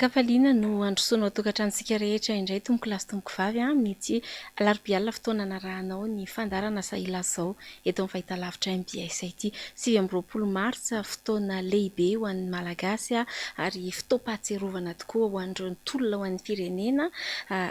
Ankafaliana no handrosoana ao an-tokantranontsika rehetra indray tompokolahy sy tompokovavy amin'ity alarobia alina fotoana anarahanao ny fandaharana Sahilazao eto amin'ny fahitalavitra mbs ity. 29 martsa, fotoana lehibe ho an'ny Malagasy ary fotoam-pahatsiarovana tokoa ho an'ireo nitolona ho an'ny firenena.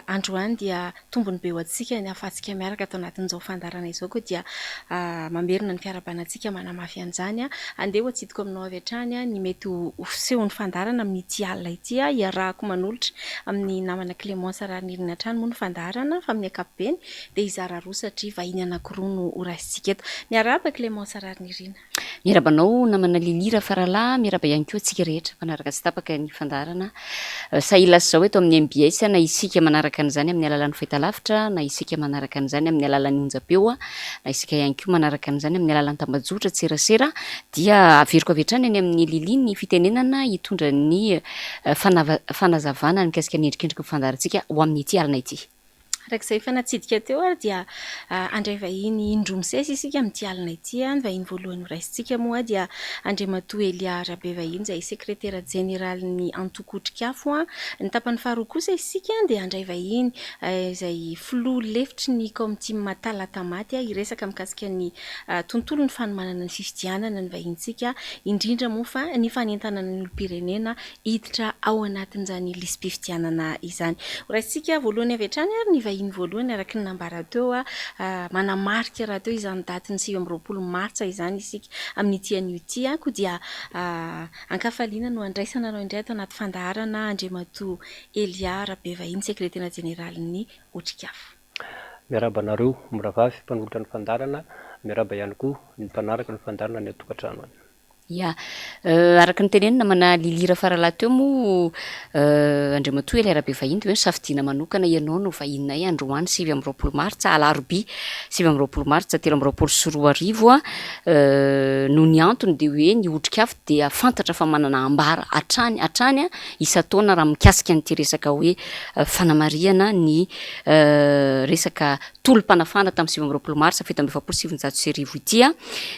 Androany dia Tombony be ho antsika ny ahafahantsika miaraka ato anatin'izao fandaharana izao koa dia mamerina ny fiarahabana antsika manamafy an'izany. Andeha ho atsidiko aminao avy hatrany ny mety ho fisehon'ny fandaharana amin'ity alina ity. Iarahako manolotra amin'ny namana Clémence Raharinirina hatrany moa ny fandaharana fa amin'ny ankapobeny dia hizara roa satria vahiny anankiroa no horaisintsika eto. Miarahaba Clémence Raharinirina. Miarahaba anao namana Lily Rafaralahy, miarahaba ihany koa antsika rehetra mpanaraka tsy tapaka ny fandaharana Sahila sy izao eto amin'ny mbs na isika manaraka an'izany amin'ny alalan'ny fahitalavitra na isika manaraka an'izany amin'ny alalan'ny onjam-peo na isika ihany koa manaraka an'izany amin'ny alalan'ny tambajotra tserasera dia averiko avy hatrany any amin'ny Lily ny fitenenana hitondra ny fanazavana mikasika ny endrikendriky ny fandaharantsika ho amin'ity alina ity. Araka izay efa natsidika teo ary dia handray vahiny indroa misesy isika amin'ity alina ity. Ny vahiny voalohany horaisintsika moa dia Andriamatoa Elia Rabevahiny izay sekretera jeneralin'ny antoko Otrikafo. Ny tapany faharoa kosa isika dia handray vahiny izay filoha lefitry ny kaomitim Talatamaty hiresaka mikasika ny tontolon'ny fanomanana ny fifidianana ny vahinintsika, indrindra moa fa ny fanentanana ny olom-pirenena hiditra ao anatin'izany lisi-pifidianana izany. Horaisintsika voalohany avy hatrany ary ny vahiny voalohany araka ny nambara teo, manamarika rahateo izany datin'ny 29 martsa izany isika amin'ity anio ity, koa dia ankafaliana no handraisana anao indray ato anaty fandaharana Andriamatoa Elia Rabevahiny, Sekretera Jeneralin'ny Otrikafo. Miarahaba anareo mirahavavy mpanolotra ny fandaharana, miarahaba ihany koa ny mpanaraka ny fandaharana any an-tokantrano any. Ya. Araka ny teneniny namana Lily Rafaralahy teo moa Andriamatoa Elia Rabevahiny dia hoe nosafidiana manokana ianao no vahininay androany 29 martsa, alarobia 29 martsa 2023 noho ny antony dia hoe ny otrikafo dia fantatra fa manana ambara hatrany hatrany isan-taona raha mikasika an'ity resaka hoe fanamarihana ny resaka tolom-panafahana tamin'ny 29 marsa 1947 ity.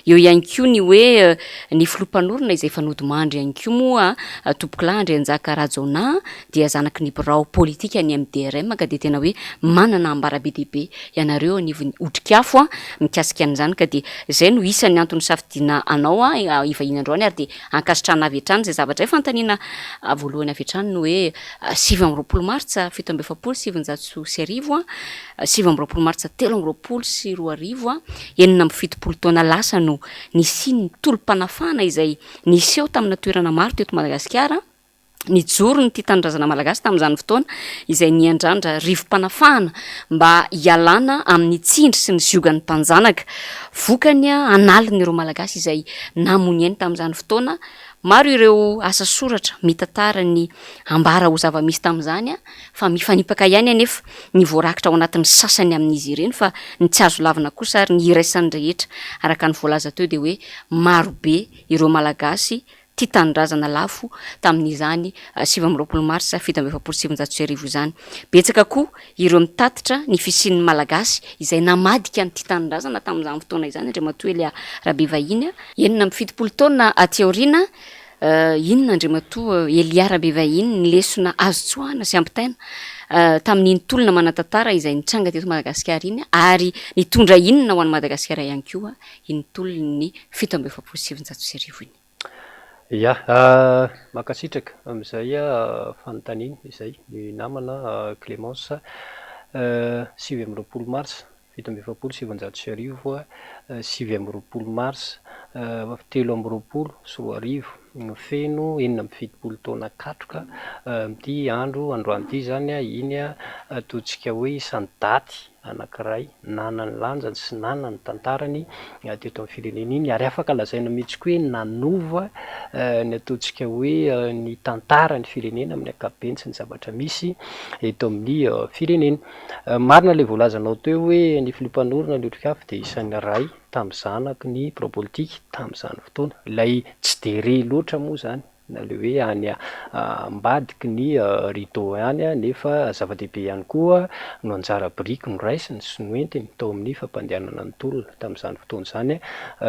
Eo ihany koa ny hoe ny filoha mpanorina izay efa nodimandry ihany koa moa Tompokolahy Andrianjaka Rajaonah dia zanaky ny birao politika ny MDRM ka dia tena hoe manana ambara be dia be ianareo anivon'ny Otrikafo mikasika an'izany ka dia izay no isan'ny antony nisafidiana anao hivahiny androany ary dia ankasitrahana avy hatrany izay zavatra izay. Fanontaniana voalohany avy hatrany ny hoe 29 martsa 1947, 29 martsa 2023, 76 taona lasa no nisian'ny tolom-panafahana izay niseho tamina toerana maro teto Madagasikara. Nijoro ny Tia Tanindrazana Malagasy tamin'izany fotoana izay niandrandra rivo-panafahana mba hialana amin'ny tsindry sy ny ziogan'ny mpanjanaka. Vokany, an'aliny ireo Malagasy izay namoy ainy tamin'izany fotoana. Maro ireo asa soratra mitantara ny ambara ho zava-misy tamin'izany fa mifanipaka ihany anefa ny voarakitra ao anatin'ny sasany amin'izy ireny fa ny tsy azo lavina kosa ary ny iraisan'ny rehetra araka ny voalaza teo dia hoe maro be ireo Malagasy tia tanindrazana lafo tamin'izany 29 marsa 1947 izany. Betsaka koa ireo mitatitra ny fisian'ny Malagasy izay namadika ny tia tanindrazana tamin'izany fotoana izany Andriamatoa Elia Rabevahiny. 76 taona aty aoriana, inona Andriamatoa Elia Rabevahiny ny lesona azo tsoahana sy ampitaina tamin'iny tolona manan-tantara izay nitranga teto Madagasikara iny ary nitondra inona ho an'i Madagasikara ihany koa iny tolon'ny 1947 iny? Ya, mankasitraka amin'izay fanontaniana izay ny namana Clémence. 29 marsa 1947, 29 marsa 2023, feno 76 taona katroka amin'ity andro androany ity izany, iny ataontsika hoe isan'ny daty anankiray nanana ny lanjany sy nanana ny tantarany teto amin'ny firenena iny ary afaka lazaina mihitsy koa hoe nanova ny ataontsika hoe ny tantaran'ny firenena amin'ny ankapobeny sy ny zavatra misy eto amin'ny firenena. Marina ilay voalazanao teo hoe ny filoha mpanorina ny Otrikafo dia isan'ny iray tamin'ny zanaky ny birao politika tamin'izany fotoana, ilay tsy dia re loatra moa izany. na le hoe any ambadiky ny rideau any nefa zava-dehibe ihany koa no anjara biriky noraisiny sy noentiny tao amin'ny fampandehanana ny tolona tamin'izany fotoana izany,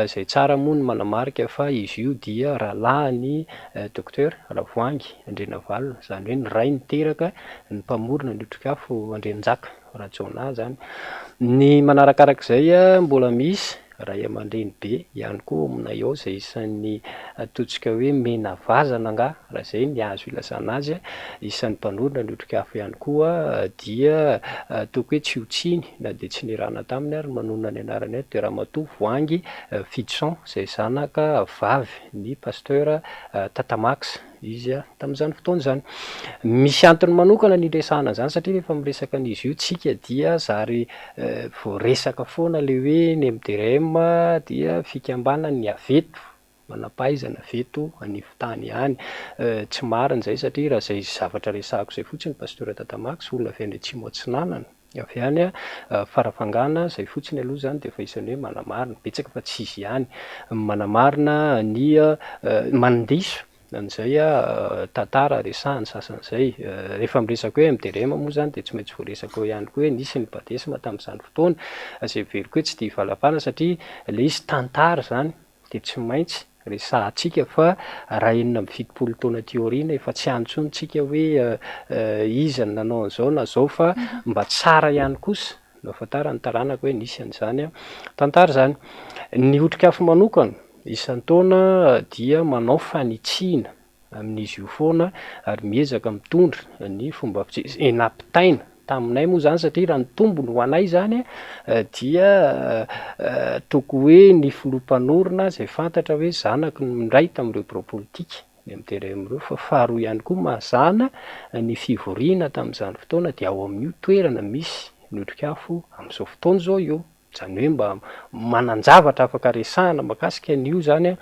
izay tsara moa ny manamarika fa izy io dia rahalahin'i Docteur Ravoahangy Andrianavalona, izany hoe ny ray niteraka ny mpamorona ny Otrikafo Andrianjaka Rajaonah izany. Ny manarakarak'izay mbola misy ray aman-dreny be ihany koa ao aminay ao izay isan'ny ataontsika hoe mena vazana angaha raha izay ny azo ilazana azy, isan'ny mpanorina ny Otrikafo ihany koa dia ataoko hoe tsy ho tsiny na dia tsy nirahana taminy ary ny manonona ny anarany eto dia Ramatoa Voahangy Fidson izay zanaka vavy ny Pasteur Tata Max izy tamin'izany fotoana izany. Misy antony manokana ny hiresahana an'izany satria rehefa miresaka an'izy io tsika dia zary voaresaka foana ilay hoe ny MDRM dia fikambanan'ny avy eto, manam-pahaizana avy eto anivon-tany ihany. Tsy marina izay satria raha izay zavatra resahako izay fotsiny Pasteur Tata Max, olona avy any Atsimo Atsinanana, Avy any Farafangana, izay fotsiny aloha izany dia efa isan'ny hoe manamarina, betsaka fa tsy izy ihany, manamarina ny mandiso an'izay tantara resahany sasany izay. Rehefa miresaka hoe MDRM moa izany dia tsy maintsy voaresaka eo ihany koa hoe nisy ny badesma tamin'izany fotoana, izay heveriko hoe tsy dia hivalapana satria ilay izy tantara izany. dia tsy maintsy resahantsika fa raha 76 taona aty aoriana efa tsy any intsony tsika hoe iza no nanao an'izao na zao fa mba tsara ihany kosa no ahafantaran'ny taranaka hoe nisy an'izany tantara izany. Ny otrikafo manokana isan-taona dia manao fanitsiana amin'izy io foana ary miezaka mitondra ny fomba fijery nampitaina taminay moa izany satria raha ny tombony ho anay izany dia toko hoe ny filoha mpanorina izay fantatra hoe zanaky ny iray tamin'ireo birao politika ny MDRM ireo fa faharoa ihany koa mazàna ny fivoriana tamin'izany fotoana dia ao amin'io toerana misy ny otrikafo amin'izao fotoana izao io. Izany hoe mba manan-javatra afaka resahana mahakasika an'io izany an,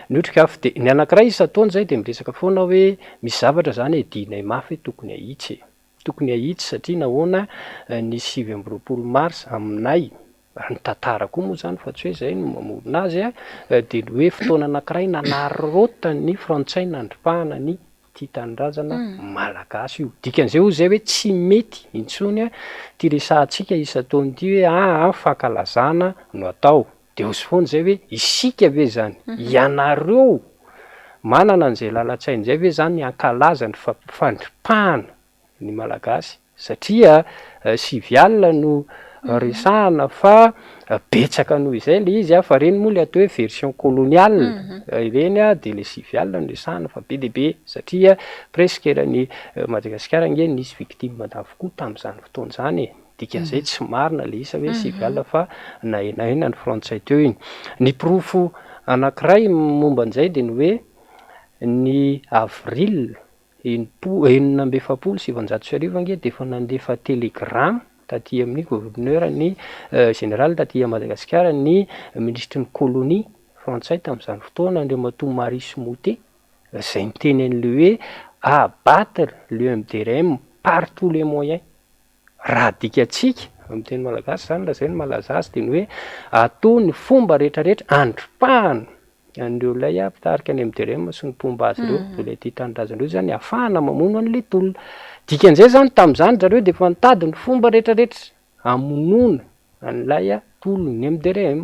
ny otrikafo. Dia ny anankiray isan-taona izay dia miresaka foana hoe misy zavatra izany adinay mafy hoe tokony ahitsy e. Tokony ahitsy satria nahoana ny 29 mars aminay, raha ny tantara koa moa izany fa tsy hoe izay no mamorona azy an, dia ny hoe fotoana anankiray nanararaotan'ny frantsay nandripahana ny tia tanindrazana malagasy io. Dikan'izay hoy izay hoe tsy mety intsony ity resahantsika isan-taona ity hoe aa fankalazana no atao. Dia hozy foana izay hoe isika ve izany, ianareo manana an'izay lalan-tsaina izay ve izany hankalaza ny fandripahana ny Malagasy satria 90 no resahana fa betsaka noho izay le izy fa reny moa le atao hoe version coloniale ireny de le 90 no resahana fa be dia be satria presque eran'i Madagasikara ange nisy victime avokoa tamin'izany fotoana izany e, dikan'izay tsy marina le isa hoe 90 fa nahenahena ny frantsay teo iny. Ny porofo anankiray momba an'izay dia ny hoe ny avril 1946 ange dia efa nandefa telegrama taty amin'ny gouverneur ny général taty Madagasikara ny minisitry ny colonie frantsay tamin'izany fotoana Andriamatoa Maurice Moutet izay niteny an'ilay hoe abattre le MDRM par tous les moyens. Raha adikatsika amin'ny teny malagasy izany raha izay no mahalaza azy dia ny hoe atao ny fomba rehetrarehetra andripahana an'ireo ilay mpitarika ny MDRM sy ny mpomba azy ireo, ireo ilay tia tanindrazana ireo izany ahafahana mamono an'ilay tolona. Dikan'izay izany tamin'izany zareo dia efa nitady ny fomba rehetrarehetra hamonoana an'ilay tolon'ny MDRM.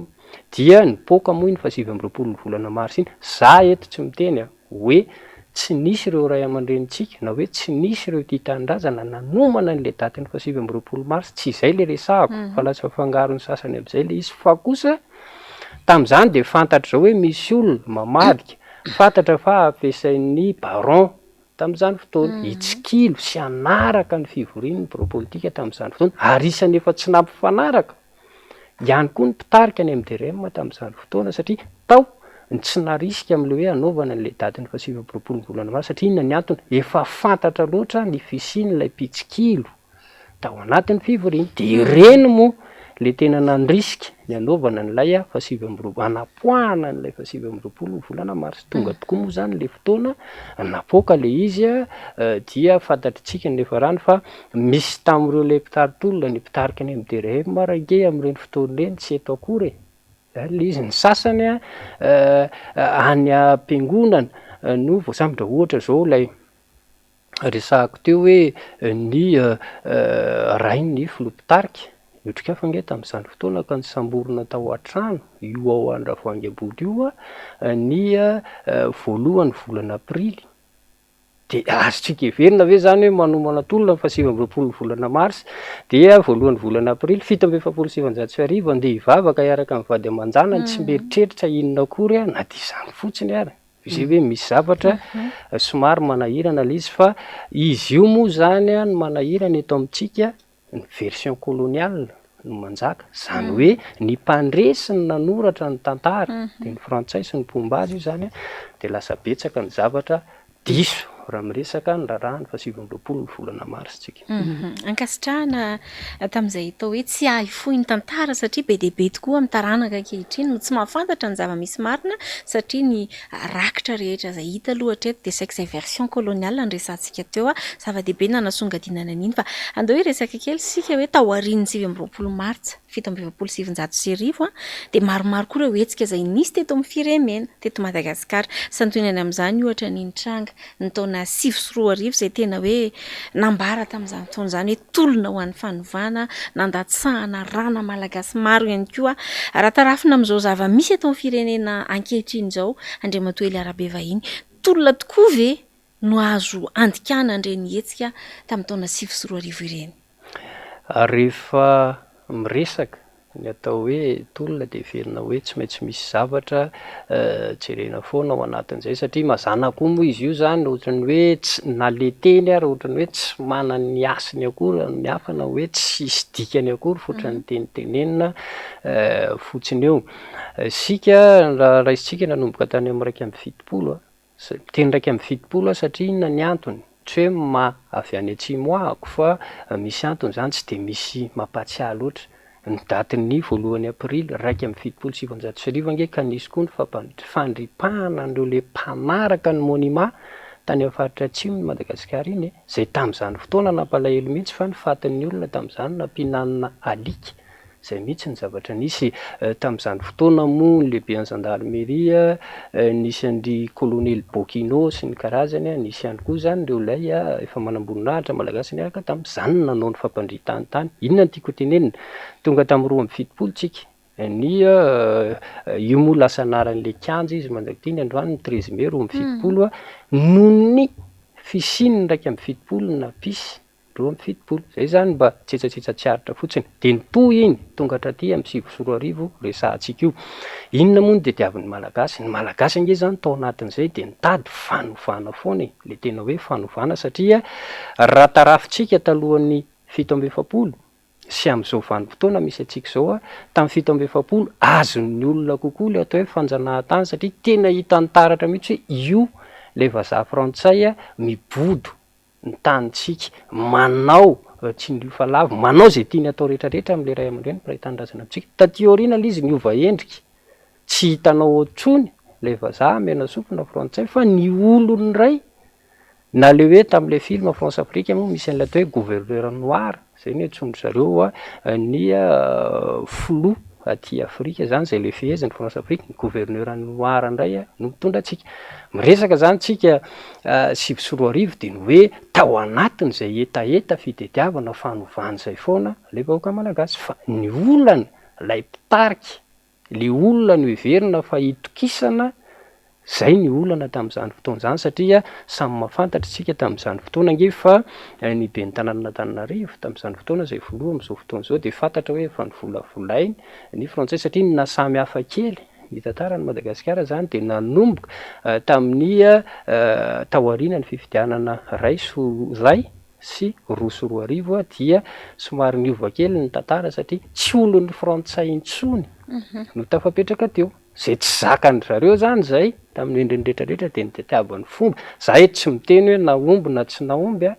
Dia nipoaka moa iny faha 29 ny volana marsa iny. Za eto tsy miteny hoe tsy nisy ireo ray aman-drenintsika na hoe tsy nisy ireo tia tanindrazana nanomana an'ilay datin'ny faha 29 marsa, tsy izay ilay resahako fa lasa afangaron'ny sasany amin'izay ilay izy fa kosa tamin'izany dia fantatra izao hoe misy olona mamadika, fantatra fa ampiasain'ny baron tamin'izany fotoana, hitsikilo sy hanaraka ny fivorian'ny birao politika tamin'izany fotoana ary isan'ny efa tsy nampifanaraka ihany koa ny mpitarika ny MDRM tamin'izany fotoana satria tao ny tsy narisika amin'ilay hoe hanaovana an'ilay datin'ny faha 29 ny volana marsa satria inona ny antony? Efa fantatra loatra ny fisian'ilay mpitsikilo tao anatin'ny fivoriana dia ireny moa ilay tena nandrisika ny hanaovana an'ilay faha 29, hanapoahana an'ilay faha 29 ny volana marsa. Tonga tokoa moa izany ilay fotoana napoaka ilay izy dia fantatr'tsika ny niafarany fa Misy tamin'ireo ilay mpitari-tolona, ny mpitarika ny MDRM ary ange amin'ireny fotoana ireny tsy eto akory e! Zany ilay izy, ny sasany any am-piangonana no voasambotra. Ohatra izao ilay resahako teo hoe ny rain'ny filoha mpitarika ny Otrikafo ange tamin'izany fotoana ka nosamborina tao an-trano io ao Andravoahangy ambony io ny voalohan'ny volana aprily. Dia azontsika heverina ve izany hoe manomana tolona ny faha 29 ny volana marsa dia voalohan'ny volana aprily 1947 andeha hivavaka hiaraka amin'ny vady aman-janany tsy mieritreritra inona akory na dia izany fotsiny ary. Izay hoe misy zavatra somary manahirana ilay izy fa izy io moa izany no manahirana eto amintsika, ny version coloniale no manjaka, izany hoe ny mpandresy no nanoratra ny tantara, dia ny frantsay sy ny mpomba azy io izany dia lasa betsaka ny zavatra diso raha miresaka ny raharahan'ny faha 29 ny volana marsa isika. Ankasitrahana tamin'izay atao hoe tsy ahy fohy ny tantara satria be dia be tokoa amin'ny taranaka ankehitriny no tsy mahafantatra ny zava-misy marina satria ny rakitra rehetra izay hita aloha hatreto dia saika izay version coloniale no resahantsika teo. Zava-dehibe ny nanasongadinana an'iny fa andao hiresaka kely isika hoe tao aorian'ny 29 martsa 1947 dia maromaro koa ireo hetsika izay nisy teto amin'ny firenena, teto Madagasikara. Santionany amin'izany ohatra ny nitranga ny taona 2009 izay tena hoe nambara tamin'izany fotoana izany hoe tolona ho an'ny fanovana, nandatsahana rana malagasy maro ihany koa. Raha tarafina amin'izao zava-misy eto amin'ny firenena ankehitriny izao, Andriamatoa Elia Rabevahiny, tolona tokoa ve no azo andikana an'ireny hetsika tamin'ny taona 2009 ireny? Rehefa miresaka ny atao hoe tolona dia heverina hoe tsy maintsy misy zavatra jerena foana ao anatin'izay satria mazàna koa moa izy io izany ohatran'ny hoe tsy, na le teny ary ohatran'ny hoe tsy manana ny hasiny akory amin'ny hafa na hoe tsisy dikany akory fa ohatran'ny tenitenenina fotsiny eo. Isika raha raisintsika nanomboka tany amin'ny 71 Miteny 71 aho satria inona ny antony? Tsy hoe maha avy any atsimo ahako fa misy antony izany tsy dia misy mampahatsiahy loatra. Ny datin'ny voalohany aprily 1971 ange ka nisy koa ny fandripahana an'ireo le mpanaraka ny Monima tany amin'ny faritra atsimon'i Madagasikara iny e! Izay tamin'izany fotoana nampalahelo mihitsy fa ny fatin'ny olona tamin'izany nampihinanina alika. Izay mihitsy ny zavatra nisy. Tamin'izany fotoana moa ny lehiben'ny zandarmeria, nisy an-dry kolonely Bokino sy ny karazany, nisy ihany koa izany ireo ilay efa manamboninahitra malagasy niaraka tamin'izany no nanao ny fampandrian-tany tany. Inona no tiako hotenenina? Tonga tamin'ny 72 tsika, ny io moa lasa anaran'ilay kianja izy mandrak'ity ny androany ny treize mai 72 noho ny fisian'ny 71 nampisy 72. Zay zany mba tsetsatsetsa tsy aritra fotsiny. Dia nitohy iny, tonga hatraty amin'ny 2009 resahantsika io. Inona moa no tediavin'ny Malagasy? Ny Malagasy ange zany tao anatin'izay dia nitady fanovana foana e! Ilay tena hoe fanovana satria raha tarafintsika talohan'ny 47 sy amin'izao vanim-potoana misy antsika izao, tamin'ny 47 azon'ny olona kokoa ilay atao hoe fanjanahantany satria tena hitany taratra mihitsy hoe io ilay vazaha frantsay mibodo ny tanintsika, manao tsindrio fa lavo, manao izay tiany atao rehetra rehetra amin'ilay ray aman-dreny mpiray tanindrazana amintsika. Taty aoriana ilay izy niova endrika, tsy hitanao ao intsony ilay vazaha mena sofina frantsay fa ny olony indray, na ilay hoe tamin'ilay film France Afrique moa misy an'ilay atao hoe gouverneur noir, Izay no iantsoan-dry zareo ny filoha aty Afrika izany, izay ilay fehezin'ny France Afrique, ny gouverneur noir indray no mitondra antsika. Miresaka izany tsika 2009 dia ny hoe tao anatin'izay hetaheta fitediavana fanovana izay foana ilay vahoaka malagasy fa ny olana ilay mpitarika Le olona noheverina fa itokisana, zay ny olana tamin'izany fotoana izany satria samy mahafantatra isika tamin'izany fotoana ange fa ny ben'ny tanànan'Antananarivo tamin'izany fotoana izay filoha amin'izao fotoana izao dia fantatra hoe efa novolavolainy ny frantsay satria ny naha samy hafa kely ny tantaran'i Madagasikara izany dia nanomboka tamin'ny taorianan'ny fifidianana iray sy iray sy 2002 dia somary niova kely ny tantara satria tsy olon'ny frantsay intsony no tafapetraka teo. Izay tsy zakan-dry zareo izany izay tamin'ny endriny rehetra rehetra dia nitadiavany fomba. Za eto tsy miteny hoe nahomby na tsy nahomby a,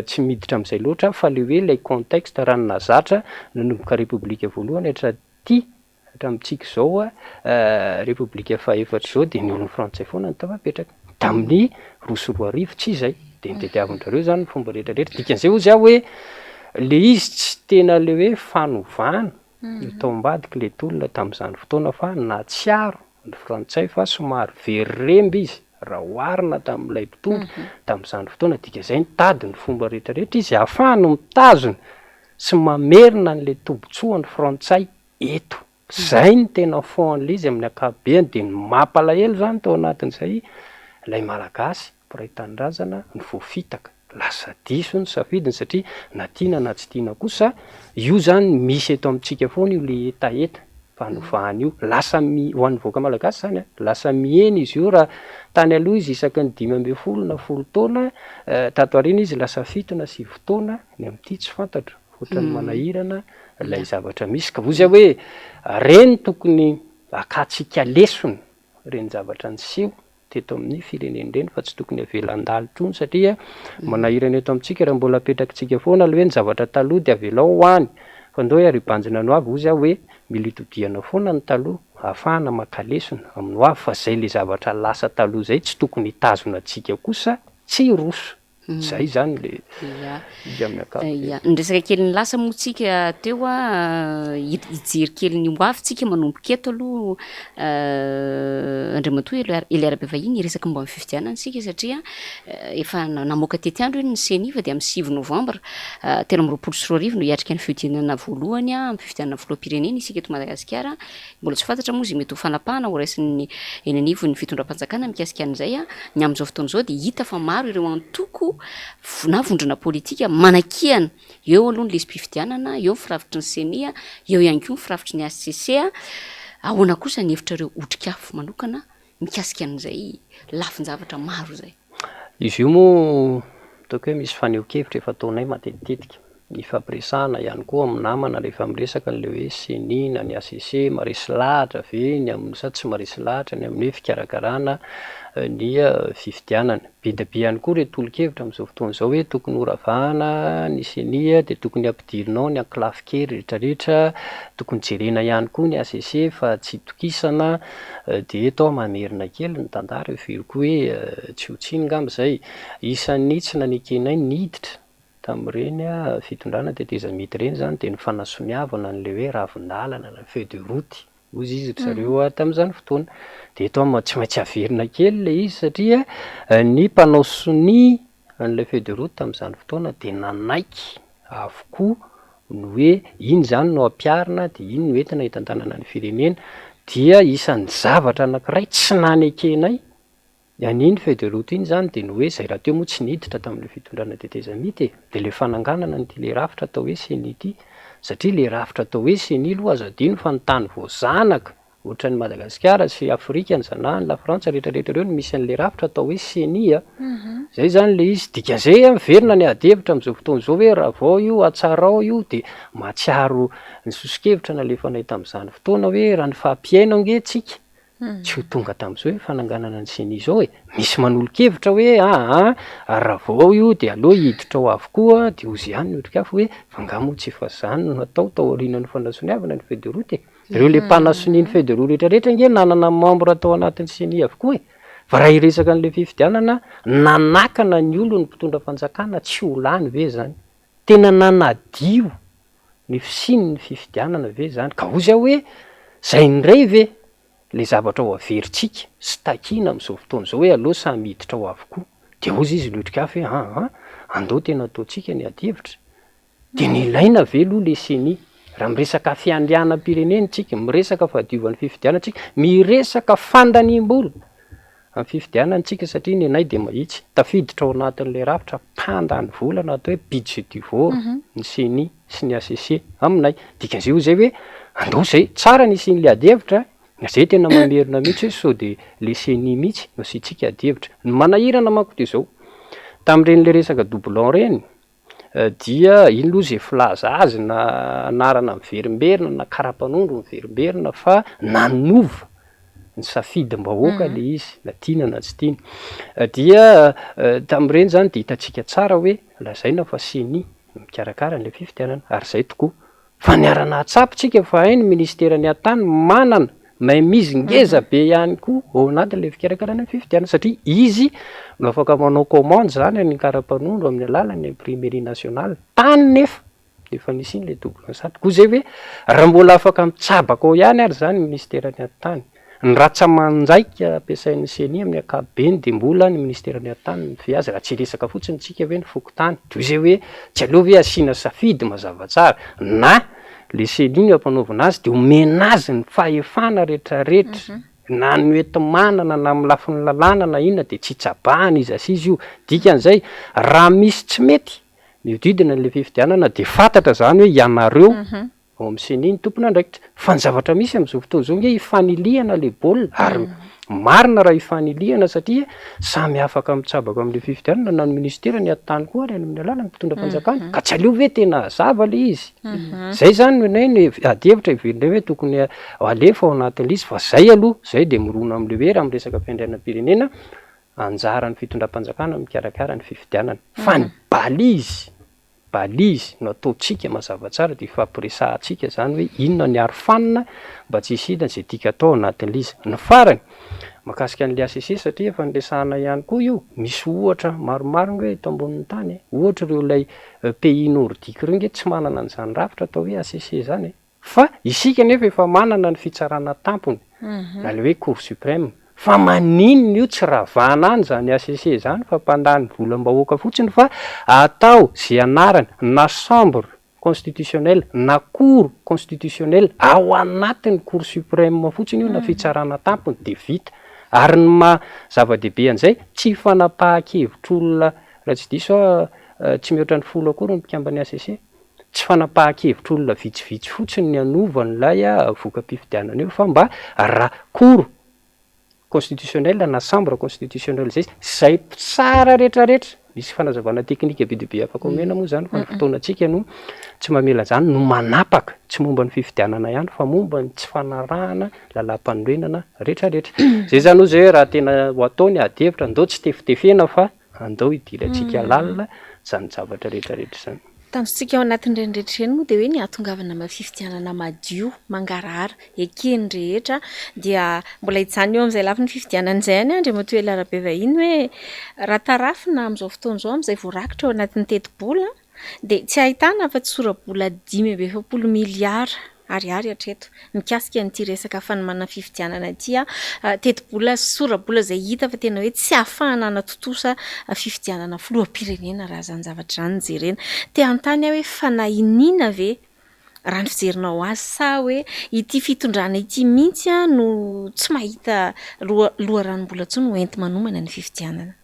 tsy miditra amin'izay loatra aho fa le hoe ilay contexte raha ny nahazatra nanomboka repoblika voalohany hatraty Hatramintsika izao, Repoblika fahefatra izao dia ny olon'ny frantsay foana no tafapetraka. Tamin'ny 2002 tsy izay. Dia notadiavin-dry zareo izany ny fomba rehetra rehetra. Dikan'izay hozy aho hoe le izy tsy tena le hoe fanovana no tao ambadiky le tolona tamin'izany fotoana fa nahatsiaro ny frantsay fa somary very remby izy. raha oharina tamin'ilay mpitondra tamin'izany fotoana, dikan'izay nitady ny fomba rehetra rehetra izy ahafahany mitazona sy mamerina an'ilay tombotsoan'ny frantsay eto. Zay no tena fond an'ilay izy amin'ny ankapobeny dia ny mampalahelo zany tao anatin'izay ilay malagasy mpiray tanindrazana no voafitaka, lasa diso ny safidiny satria na tiana na tsy tiana kosa io zany misy eto amintsika foana io le hetaheta fanovana io, lasa mi- ho an'ny vahoaka malagasy zany an, lasa mihena izy io raha tany aloha izy isaky ny 15 na 10 taona, tato aoriana izy lasa 7 na 9 taona, ny amin'ity tsy fantatro. Ohatran'ny manahirana ilay zavatra misy ka hoy aho hoe reny tokony hakantsika lesona ireny zavatra niseho teto amin'ny firenena ireny fa tsy tokony avela handalo intsony satria manahirana eto amintsika raha mbola apetrakitsika foana ilay hoe ny zavatra taloha dia avelao ho any fa ndao ary hibanjina ny ho avy hoy aho hoe mila itodihana foana ny taloha ahafahana maka lesona amin'ny ho avy fa izay ilay zavatra lasa taloha izay tsy tokony hitazona antsika kosa tsy hiroso. Zay zany le izy amin'ny ankapobeny. Ia, niresaka kely ny lasa moa tsika teo a, hijery kely ny ho avy tsika manomboka eto aloha Andriamatoa Elia Rabevahiny hiresaka momba ny fifidianana isika satria efa namoaka tetiandro iny ny Ceni fa dia amin'ny 9 novambra 2023 no hiatrika ny fihodinana voalohany amin'ny fifidianana filoham-pirenena isika eto Madagasikara. Mbola tsy fantatra moa izay mety ho fanapahana horaisin'ny eny anivon'ny fitondram-panjakana mikasika an'izay. Ny amin'izao fotoana izao dia hita fa maro ireo antoko na vondrona politika manakiana. Eo aloha ny lisi-pifidianana, eo ny firafitry ny Ceni, eo ihany koa ny firafitry ny HCC. Ahoana kosa ny hevitrareo Otrikafo manokana mikasika an'izay lafin-javatra maro izay? Izy io moa ataoko hoe misy fanehoan-kevitra efa ataonay matetitetika, ifampiresahana ihany koa amin'ny namana rehefa miresaka an'ilay hoe ceni na ny HCC, maharesy lahatra ve ny amin'ny sa tsy maharesy lahatra ny amin'ny hoe fikarakarana ny fifidianana. Be dia be ihany koa ireo tolo-kevitra amin'izao fotoana izao hoe tokony horavahana ny ceni dia tokony hampidirina ao ny ankolafin-kery rehetrarehetra, tokony jerena ihany koa ny HCC fa tsy itokisana Dia eto aho mamerina kely ny tantara heveriko hoe tsy ho tsiny ngamba izay. Isan'ny tsy nanekenay niditra tamin'ireny fitondrana tetezamita ireny izany dia ny fanasoniavana an'ilay hoe ravin-dalana na feuille de route hozy izy ry zareo tamin'izany fotoana. Dia eto aho tsy maintsy averina kely ilay izy satria ny mpanao sonia an'ilay feuille de route tamin'izany fotoana dia nanaiky avokoa ny hoe iny izany no ampiharina dia iny no entina hitantanana ny firenena dia isan'ny zavatra anankiray tsy nanekenay an'iny feuille de route iny izany dia ny hoe izay rahateo moa tsy niditra tamin'ilay fitondrana tetezamita e, dia ilay fananganana an'ity ilay rafitra atao hoe ceni ity satria ilay rafitra atao hoe ceni aloha aza adino fa ny tany voazanaka Ohatran'i Madagasikara sy Afrika ny zanahany, la Frantsa rehetra rehetra ireo no misy an'ilay rafitra atao hoe ceni a. Zay zany le izy, dikan'izay a miverina ny ady hevitra amin'izao fotoana izao hoe ravao io, hatsarao io, dia mahatsiaro ny soso-kevitra nalefanay tamin'izany fotoana hoe raha ny fampihaino ange tsika tsy ho tonga tamin'izao hoe fananganana ny ceni izao e. Misy manolo-kevitra hoe aa ravao io dia aleo hiditra ao avokoa, dia hozy ihany ny otrikafo hoe fa angaha moa tsy efa izany no natao tao aorianan'ny fanasoniavana ny feuille de route e. Ireo le mpanasonia ny feuille de route rehetra rehetra ange nanana membre tao anatin'ny ceni avokoa e! Fa raha hiresaka an'le fifidianana, nanakana ny olon'ny mpitondra fanjakana tsy ho lany ve zany? Tena nanadio ny fisian'ny fifidianana ve zany? Ka hozy aho hoe zay indray ve le zavatra ho averintsika sy takiana amin'izao fotoana izao hoe aleo samy hiditra ao avokoa? De hozy izy ny otrikafo hoe aa andao tena ataontsika ny ady hevitra. Dia nilaina ve aloha le ceni? Raha miresaka fiandrianam-pirenena tsika, miresaka fahadiovan'ny fifidianana tsika, miresaka fandaniam-bola amin'ny fifidianana tsika satria ny anay dia mahitsy, tafiditra ao anatin'ilay rafitra mpandany vola na atao hoe budgetivore ny ceni sy ny HCC aminay. Dikan'izay hoy izay hoe andao izay, tsara ny hisian'ilay adihevitra, izay tena mamerina mihitsy hoe sao dia le ceni mihitsy no asiantsika adihevitra. Ny manahirana manko dia izao, tamin'ireny le resaka doublon ireny, dia iny aloha izay filaza azy na anarana miverimberina na karapanondro miverimberina fa nanova ny safidim-bahoaka ilay izy na tiana na tsy tiana. Dia tamin'ireny izany dia hitantsika tsara hoe lazaina fa ceni no mikarakara an'ilay fifidianana ary izay tokoa. Fa niara-nahatsapa isika fa hay ny minisiteran'ny Atany manana mainmise ngeza be ihany koa ao anatin'ilay fikarakarana ny fifidianana satria izy no afaka manao commande izany any karapanondro amin'ny alalan'ny imprimerie nationale. Tany nefa efa nisy iny ilay double enceinte. Koa izay hoe raha mbola afaka mitsabaka ao ihany ary izany ny minisiteran'ny Atany. Ny ratsa-manjaika ampiasain'ny ceni amin'ny ankapobeny dia mbola ny minisiteran'ny Atany no mifehy azy raha tsy hiresaka fotsiny tsika hoe ny fokontany. Toy izay hoe tsy aleo ve asiana safidy mazava tsara na le ceni no ampanaovina azy dia omena azy ny fahefana retraretra na ny hoenti-manana na amin'ny lafiny lalàna na inona dia tsy itsabahana iza sy iza io. Dikan'izay raha misy tsy mety mihodidina an'ilay fifidianana dia fantatra izany hoe ianareo ao amin'ny ceni ny tompon'andraikitra. Fa ny zavatra misy amin'izao fotoana izao ange ifanilihana ilay baolina ary marina raha ifanilihana satria samy afaka mitsabaka amin'ilay fifidianana na ny minisitera ny ati-tany koa ary any amin'ny alalan'ny mpitondra fanjakana. Ka tsy aleo ve tena hazava ilay izy? Izay izany no anay no adihevitra heverinay hoe tokony alefa ao anatin'ilay izy fa izay aloha, izay dia mirona amin'ilay hoe raha miresaka fiandrianam-pirenena, anjaran'ny fitondram-panjakana no mikarakara ny fifidianana. Fa ny balise Balise no ataontsika mazava tsara dia ifampiresahantsika izany hoe inona ny arofanina mba tsy hisiana izay tiaka atao ao anatin'ilay izy. Ny farany, mahakasika an'ilay HCC satria efa niresahana ihany koa io, misy ohatra maromaro ange eto ambonin'ny tany e, ohatra ireo ilay pays nordique ireo ange tsy manana an'izany rafitra atao hoe HCC izany e. Fa isika anefa efa manana ny fitsarana tampony na ilay hoe cour supreme. Fa maninona io tsy ravana any izany HCC izany fa mpandany volam-bahoaka fotsiny fa atao ze anarany na chambre constitutionnelle na cour constitutionnelle ao anatin'ny cour supreme fotsiny io na fitsarana tampony dia vita. Ary ny maha zava-dehibe an'izay tsy fanapahan-kevitr'olona raha tsy diso aho tsy mihoatra ny folo akory ny mpikamban'ny HCC. Tsy fanapahan-kevitr'olona vitsivitsy fotsiny ny hanova an'ilay voka-pifidianana io fa mba raha cour constitutionnelle na chambre constitutionnelle izay, izay mpitsara rehetrarehetra, misy fanazavana teknika be dia be afaka omena moa izany fa ny fotoanantsika no tsy mamela an'izany, no manapaka, tsy momba ny fifidianana ihany fa momba ny tsy fanarahana lalàmpanorenana rehetrarehetra. Izay izany hoy izay hoe raha tena ho atao ny ady hevitra, ndao tsy tefitefena fa Andao hidirantsika lalina izany zavatra rehetra rehetra izany. Tanjontsika ao anatin'ireny rehetra ireny moa dia hoe ny hahatongavana amin'ny fifidianana madio, mangarahara, eken'ny rehetra. Dia mbola hijanona eo amin'izay lafiny fifidianana izay ihany aho Andriamatoa Ela Rabevahiny hoe raha tarafina amin'izao fotoana izao amin'izay voarakitra ao anatin'ny tetibola dia tsy ahitana afa-tsy sora-bola 45 miliara ariary hatreto mikasika an'ity resaka fanomanana fifidianana ity. Tetibola sy sora-bola izay hita fa tena hoe tsy ahafahana hanatontosa fifidianana filoham-pirenena raha izany zavatra izany no jerena. Te hanontany aho hoe fanahiniana ve raha ny fijerinao azy sa hoe ity fitondrana ity mihitsy no tsy mahita loharanom-bola intsony ho enti-manomana ny fifidianana?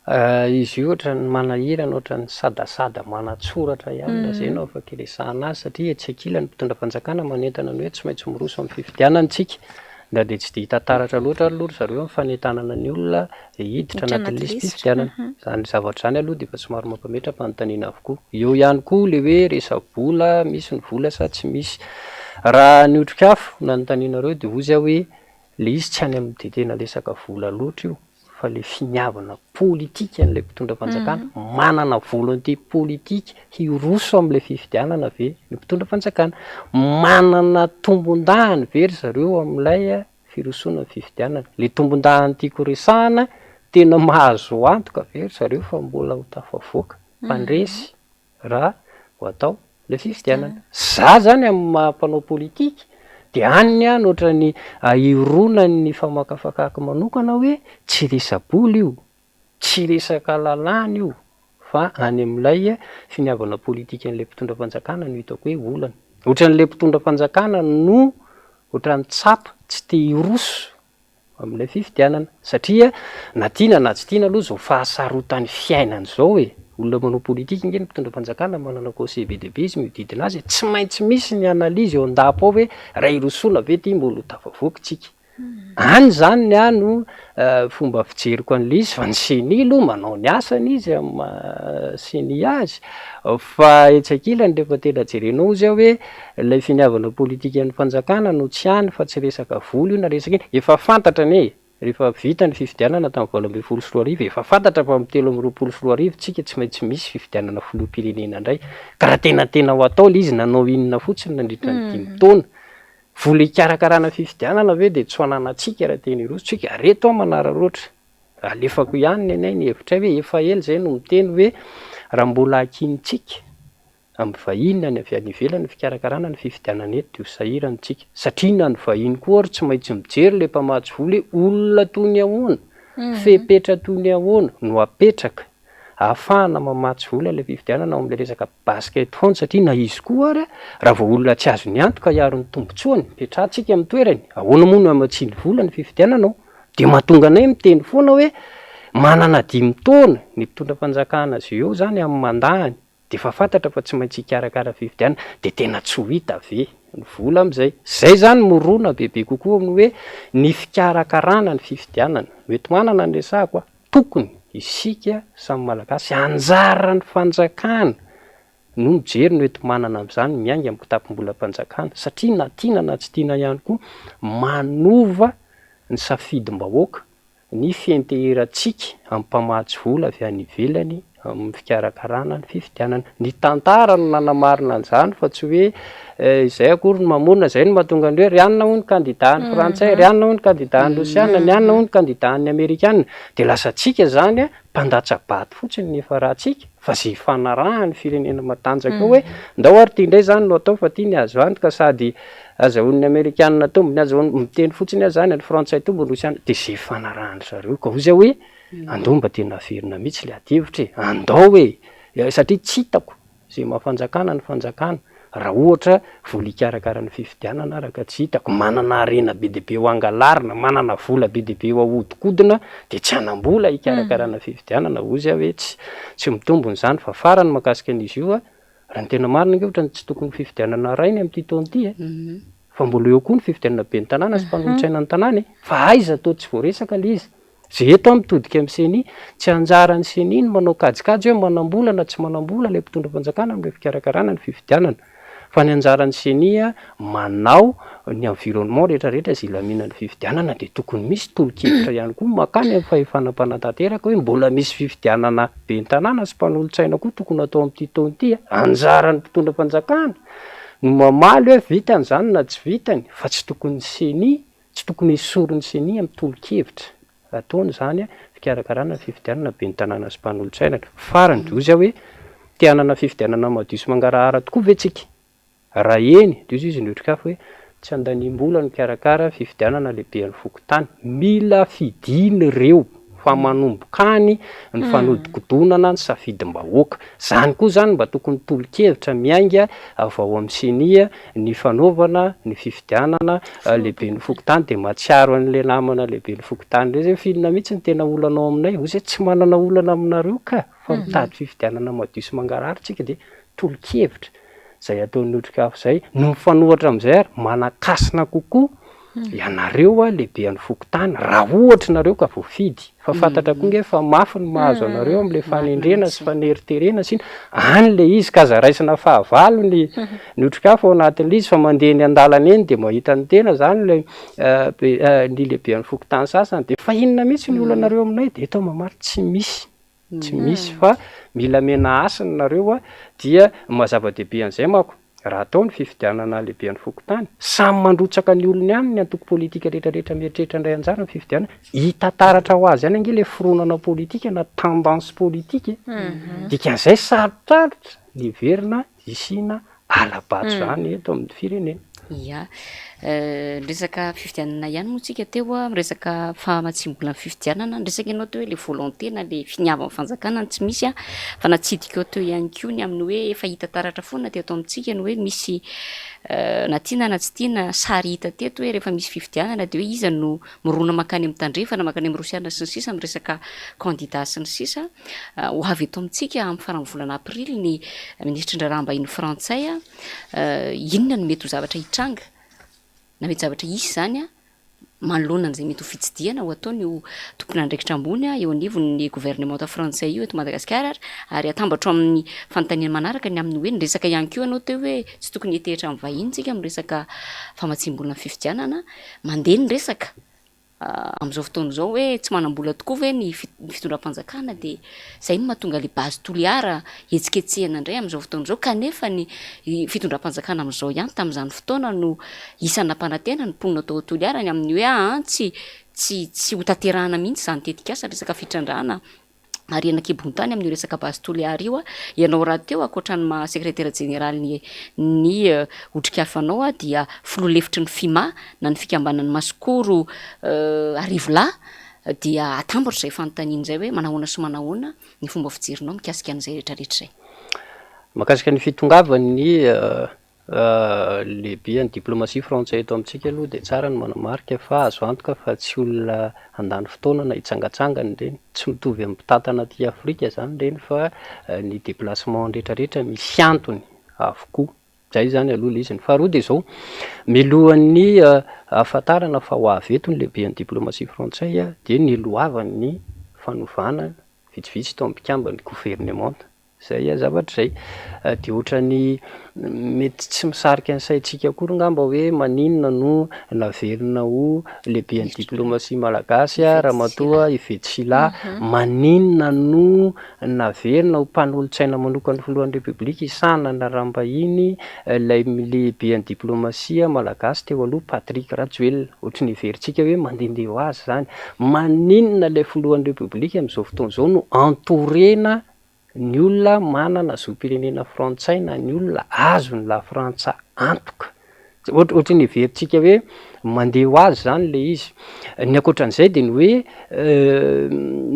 Izy io ohatran'ny manahirana, ohatran'ny sadasada manan-tsoratra ihany raha izay no afaka iresahana azy satria etsy ankilany ny mpitondra fanjakana manentana ny hoe tsy maintsy miroso amin'ny fifidianana isika na dia tsy dia hita taratra loatra ary aloha ry zareo amin'ny fanentanana ny olona hiditra anatin'ny lisi-pifidianana. Izany zavatra izany aloha dia efa somary mampametra-panontaniana avokoa. Eo ihany koa ilay hoe resa-bola, misy ny vola sa tsy misy. Raha ny otrikafo no nanontanianareo dia hozy aho hoe ilay izy tsy any amin'ny dia tena resaka vola loatra io. fa le finiavana politika an'ilay mpitondra fanjakana, manana volonté politique hiroso amin'ilay fifidianana ve ny mpitondra fanjakana? Manana tombondahiny ve ry zareo amin'ilay firosoana amin'ny fifidianana? Le tombondahiny tiako resahana, tena mahazo antoka ve ry zareo fa mbola ho tafavoaka mpandresy? raha ho atao le fifidianana. Za zany amin'ny maha mpanao politika de any ny ahy no ohatran'ny hironan'ny famakafakako manokana hoe tsy resa-bola io, tsy resaka lalàna io fa any amin'ilay finiavana politikan'ilay mpitondra fanjakana no hitako hoe olana. Ohatran'ilay mpitondra fanjakana no ohatran'ny tsapa tsy te hiroso amin'ilay fifidianana satria na tiana na tsy tiana aloha izao fahasarotan'ny fiainana izao e, olona manao politika ange ny mpitondra fanjakana manana conseil be dia be izy mihodidina azy e, tsy maintsy misy ny analyse eo an-dapa ao hoe raha hirosoana ve ity mbola ho tafavoaka isika, any izany ny ahy no fomba fijeriko an'ilay izy fa ny ceni aloha manao ny asany izy amin'ny maha ceni azy fa etsy ankilany rehefa tena jerenao ozy aho hoe Ilay finiavana politikan'ny fanjakana no tsy any fa tsy resaka vola io na resaka ina. Efa fantatra anie e! Rehefa vita ny fifidianana tamin'ny 2018, efa fantatra fa amin'ny 2023 tsika tsy maintsy misy fifidianana filoham-pirenena indray. Ka raha tena tena ho atao ilay izy, nanao inona fotsiny nandritra ny dimy taona? Vola hikarakarana fifidianana ve dia tsy ho ananantsika raha tena hiroso tsika? Reto aho manararaotra. Alefako ihany ny anay ny hevitray hoe efa ela izay no miteny hoe raha mbola ankinintsika. amin'ny vahiny na ny avy any ivelany ny fikarakarana ny fifidianana eto dia ho sahirana isika satria na ny vahiny koa ary tsy maintsy mijery ilay mpamatsy vola hoe olona toy ny ahoana, fepetra toy ny ahoana no apetraka ahafahana mamatsy vola ilay fifidianana ao amin'ilay resaka basket fund satria na izy koa ary raha vao olona tsy azony antoka hiaro ny tombotsoany, petrahantsika amin'ny toerany, ahoana moa no hamatsiany vola ny fifidianana ao? Dia mahatonga anay miteny foana hoe manana dimy taona ny mpitondra fanjakana izay eo izany amin'ny mandat-ny dia efa fantatra fa tsy maintsy hikarakara fifidianana dia tena tsy ho hita ve ny vola amin'izay? Izay izany mirona bebe kokoa amin'ny hoe ny fikarakarana ny fifidianana. Mety manana ny resahako a! Tokony isika samy Malagasy, anjaran'ny fanjakana no mijery ny hoenti-manana amin'izany miainga amin'ny kitapom-bolam-panjakana satria na tiana na tsy tiana ihany koa manova ny safidim-bahoaka ny fianteherantsika amin'ny mpamatsy vola avy any ivelany amin'ny fikarakarana ny fifidianana. Ny tantara no nanamarina an'izany fa tsy hoe izay akory no mamorona, izay no mahatonga ny hoe ry anona hono kandida an'ny frantsay, ry anona hono kandida an'ny rosiana, ny anona hono kandida an'ny amerikana. Dia lasa antsika izany mpandatsa-bato fotsiny ny efa ratsika fa izay ifanarahan'ny firenena matanjaka eo hoe ndao ary ity indray izany no atao fa ity ny azo antoka sady azahoan'ny amerikana tombony, azahoan'ny, miteny fotsiny aho izany, ny frantsay tombony, rosiana, dia izay ifanarahan-dry zareo. Ka hoy izy hoe andao mba tena averina mihitsy ilay adihevitra e, andao e, satria tsy hitako izay maha fanjakana ny fanjakana raha ohatra vola hikarakara ny fifidianana ara ka tsy hitako, manana harena be dia be ho angalarina, manana vola be dia be ho ahodikodina dia tsy hanam-bola hikarakarana fifidianana, hoy izy aho hoe tsy tsy mitombina izany fa farany mahakasika an'izy io a, raha ny tena marina ange ohatran'ny tsy tokony fifidianana rainy amin'ity taona ity e, fa mbola eo koa ny fifidianana ben'ny tanàna sy mpanolotsaina ny tanàna e, fa aiza toa tsy voaresaka ilay izy. Izay eto aho mitodika amin'ny ceni, tsy anjaran'ny ceni ny manao kajikajy hoe manam-bola na tsy manam-bola ilay mpitondra fanjakana amin'ilay fikarakarana ny fifidianana. Fa ny anjaran'ny ceni manao ny environnement rehetra rehetra izay hilaminan'ny fifidianana dia tokony misy tolo-kevitra ihany koa mankany amin'ny fahefana mpanatanteraka hoe mbola misy fifidianana ben'ny tanàna sy mpanolotsaina koa tokony hatao amin'ity taona ity. Anjaran'ny mpitondra fanjakana no mamaly hoe vitany izany na tsy vitany fa tsy tokony ny ceni Tsy tokony hesorin'ny ceni amin'ny tolo-kevitra ataony izany fikarakarana ny fifidianana ben'ny tanàna sy mpanolotsaina. Farany dia hoy izy hoe, te hanana fifidianana madio sy mangarahara tokoa ve tsika? Raha eny, dia hoy izy ny otrikafo hoe, tsy andaniam-bola ny mikarakara fifidianana lehiben'ny fokontany. Mila fidiana ireo. fa manomboka any ny fanodikodonana ny safidim-bahoaka. Izany koa izany mba tokony tolo-kevitra miainga avy ao amin'ny ceni ny fanaovana ny fifidianana lehiben'ny fokontany dia mahatsiaro an'ilay namana lehiben'ny fokontany indray zay hoe f'inona mihitsy no tena olana ao aminay? Hoy zay tsy manana olana aminareo ka fa mitady fifidianana madio sy mangarahara tsika dia tolo-kevitra izay ataon'ny otrikafo izay no mifanohitra amin'izay ary manan-kasina kokoa Ianareo a lehibean'ny fokontany raha ohatra nareo ka voafidy fa fantatra koa nge fa mafy ny mahazo anareo amle fanendrena sy faneriterena sy iny any le izy ka aza raisina fahavalo ny ny otrikafo ao anatin'le izy fa mandeha eny andalana eny de mahita ny tena zany le be ny lehibean'ny fokontany sasany de fa inona mihitsy ny olanareo aminay de eto aho mamaly tsy misy Tsy misy fa mila mena hasina nareo a, dia ny maha zava-dehibe an'izay manko, raha atao ny fifidianana lehiben'ny fokontany, samy mandrotsaka ny olony any ny antoko politika rehetra rehetra mieritreritra handray anjara amin'ny fifidianana, hita taratra ho azy ihany ange ilay fironana politika na tendance politika e, dikan'izay sarotsarotra ny heverina hisiana Hala-bato izany eto amin'ny firenena. Ia. Niresaka fifidianana ihany moa tsika teo a, miresaka famatsiam-bola ny fifidianana, niresaka ianao teo hoe le volonté na le finiavan'ny fanjakana no tsy misy a, fa natsidikao teo ihany koa ny amin'ny hoe efa hita taratra foana teto amintsika ny hoe misy na tiana na tsy tiana sary hita teto hoe rehefa misy fifidianana dia hoe iza no mirona mankany amin'ny tandrefana, mankany amin'ny rosiana sy ny sisa amin'ny resaka candidat sy ny sisa. Ho avy eto amintsika amin'ny faran'ny volana aprily ny minisitry ny raharaham-bahiny frantsay. Inona no mety ho zavatra hitranga na mety zavatra hisy izany manoloana an'izay mety ho fitsidihana ho ataon'io tompon'andraikitra ambony eo anivon'ny governemanta frantsay io eto Madagasikara ary ary atambatro amin'ny fanontaniana manaraka ny amin'ny hoe niresaka ihany koa ianao teo hoe tsy tokony hitehitra amin'ny vahiny isika amin'ny resaka famatsiam-bola ny fifidianana. Mandeha ny resaka amin'izao fotoana izao hoe tsy manam-bola tokoa ve ny fitondram-panjakana dia izay no mahatonga ilay base Toliara hetsiketsehina indray amin'izao fotoana izao kanefa ny fitondram-panjakana amin'izao ihany tamin'izany fotoana no isan'ny nampanantena ny mponina tao Toliara ny amin'ny hoe aa tsy tsy tsy ho tanterahana mihitsy izany tetikasa resaka fitrandrahana. Harena an-kibon-tany amin'io resaka Base Toliara io. Ianao rahateo ankoatra ny maha sekretera jeneralin'ny ny Otrikafo anao dia filoha lefitry ny FIMA na ny fikambanan'ny Masikoro Arivolahy dia atambatra izay fanontaniana izay hoe manahoana sy manahoana ny fomba fijerinao mikasika an'izay rehetrarehetra izay. Mahakasika ny fitongavan'ny Lehiben'ny diplomasia frantsay eto amintsika aloha dia tsara ny manamarika fa azo antoka fa tsy olona handany fotoana na hitsangantsangana ireny. Tsy mitovy amin'ny mpitantana aty Afrika izany ireny fa ny déplacement rehetrarehetra misy antony avokoa. Izay izany aloha ilay izy. Ny faharoa dia izao, mialohan'ny hahafantarana fa ho avy eto ny lehiben'ny diplomasia frantsay dia niloavan'ny fanovana vitsivitsy tao amin'ny mpikamban'ny governemanta. Izay zavatra izay. Dia ohatran'ny mety tsy misarika ny saintsika akory angamba hoe maninona no naverina ho lehiben'ny diplomasia malagasy Ramatoa Yvette Sylla, maninona no naverina ho mpanolotsaina manokan'ny filohan'ny Repoblika hisahana ny raharaham-bahiny ilay lehiben'ny diplomasia malagasy teo aloha Patrick Rajoelina. Ohatran'ny heverintsika hoe mandehandeha ho azy izany. Maninona ilay filohan'ny Repoblika amin'izao fotoana izao no entourena ny olona manana zom-pirenena frantsay na ny olona azon'i Lafrantsa antoka. Ohatra ohatry ny heverintsika hoe mandeha ho azy izany ilay izy. Ny ankoatran'izay dia ny hoe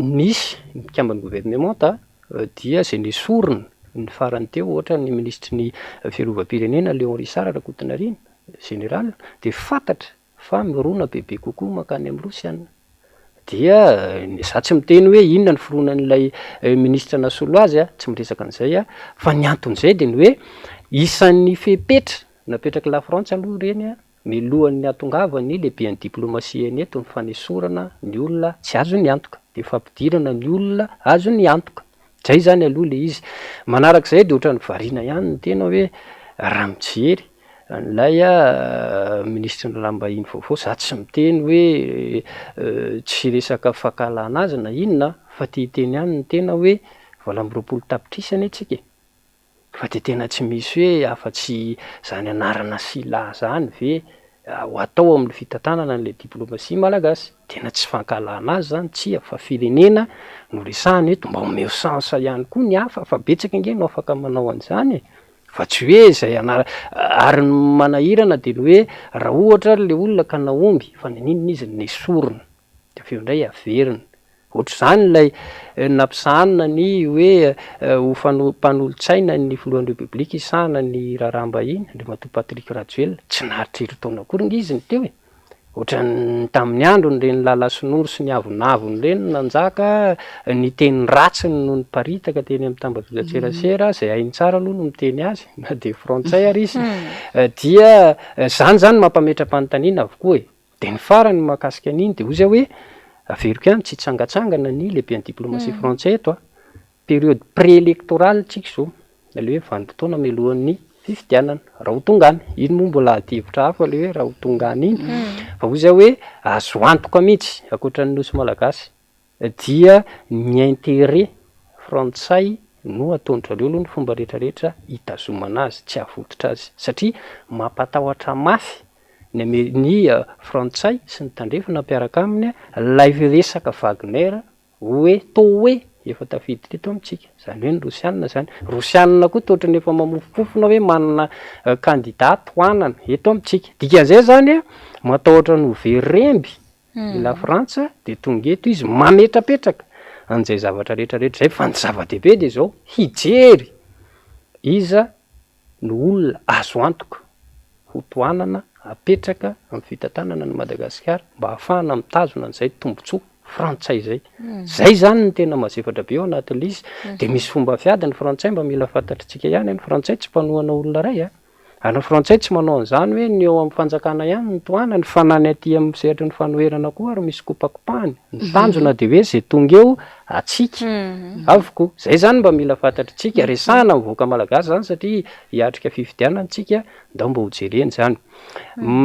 nisy ny mpikamban'ny governemanta dia izay nesorina ny farany teo ohatra ny minisitry ny fiarovam-pirenena Léon Richard Rakotonariana, général, dia fantatra fa mirona bebe kokoa mankany amin'ny Rosiana. Dia za tsy miteny hoe inona ny fironan'ilay ministra nasolo azy a, tsy miresaka an'izay aho, fa ny anton'izay dia ny hoe isan'ny fepetra napetrak'i Lafrantsa aloha ireny a, mialohan'ny hahatongavan'ny lehiben'ny diplomasiany eto ny fanesorana ny olona tsy azony antoka, dia fampidirana ny olona azony antoka. Zay zany aloha le izy. Manarak'izay dia ohatran'ny variana ihany ny tena hoe raha mijery an'ilay minisitry ny raharaham-bahiny vaovao, za tsy miteny hoe tsy resaka fankahalana azy na inona fa te hiteny ihany ny tena hoe 28 tapitrisa anie tsika e! Fa dia tena tsy misy hoe afa-tsy izany anarana Sylla izany ve ho atao amin'ny fitantanana an'ilay diplomasia malagasy? Tena tsy fankahalana azy izany, tsia, fa firenena no resahana eto, mba omeo chance ihany koa ny hafa fa betsaka ange no afaka manao an'izany e! Fa tsy hoe izay anara, ary ny manahirana dia ny hoe raha ohatra ary ilay olona ka nahomby fa naninona izy no nesorina dia avy eo indray averina. Ohatr'izany ilay nampisahanina ny hoe ho fano- mpanolotsaina ny filohan'ny Repoblika hisahana ny raharaham-bahiny, Andriamatoa Patrick Rajoelina, tsy naharitra herintaona akory ange izy no teo e! Ohatran'ny tamin'ny androny ireny lalasinoro sy ny avonavona ireny no nanjaka, ny teny ratsiny no niparitaka teny amin'ny tambajotran-tserasera, izay hainy tsara aloha no miteny azy na dia frantsay ary izy, dia izany izany mampametra-panontaniana avokoa e! Dia ny farany mahakasika an'iny dia hoy izy hoe, averiko ihany, tsy hitsangantsangana ny lehiben'ny diplomasia frantsay eto an! Période pré-électorale tsika izao, ilay hoe vanim-potoana mialohan'ny fifidianana, raha ho tonga any, iny moa mbola adihevitra hafa ilay hoe raha ho tonga any iny, fa hoy zaho hoe azo antoka mihitsy ankoatra ny nosy malagasy dia ny intérêt frantsay no ataon-dry zareo aloha ny fomba rehetra rehetra hitazomana azy, tsy hahavototra azy, satria mampatahotra mafy ny ame- ny frantsay sy ny tandrefana mpiaraka aminy ilay resaka Wagner Hoe toa hoe efa tafiditra eto amintsika. Izany hoe ny Rosiana izany. Rosiana koa toa ohatran'ny efa mamofompofona hoe manana kandida tohanana eto amintsika. Dikan'izay izany an, matahotra ny ho very remby i Lafrantsa dia tonga eto izy mametrapetraka an'izay zavatra rehetra rehetra izay. Fa ny zava-dehibe dia izao, hijery iza no olona azo antoka ho tohanana apetraka amin'ny fitantanana an'i Madagasikara mba hahafahana mitazona an'izay tombontsoa frantsay izay. Izay izany no tena mazefatra be ao anatin'ilay izy. Dia misy fomba fiady ny frantsay mba mila fantatritsika ihany, ny frantsay tsy mpanohana olona iray a! Ary ny frantsay tsy manao an'izany hoe ny eo amin'ny fanjakana ihany no tohanany fa na ny aty amin'ny sehatry ny fanoherana koa ary misy kopakopahany. Ny tanjona dia hoe izay tonga eo atsika avokoa. Izay izany mba mila fantatritsika. Resahana amin'ny vahoaka malagasy izany satria hiatrika fifidianana tsika, ndao mba hojerena izany.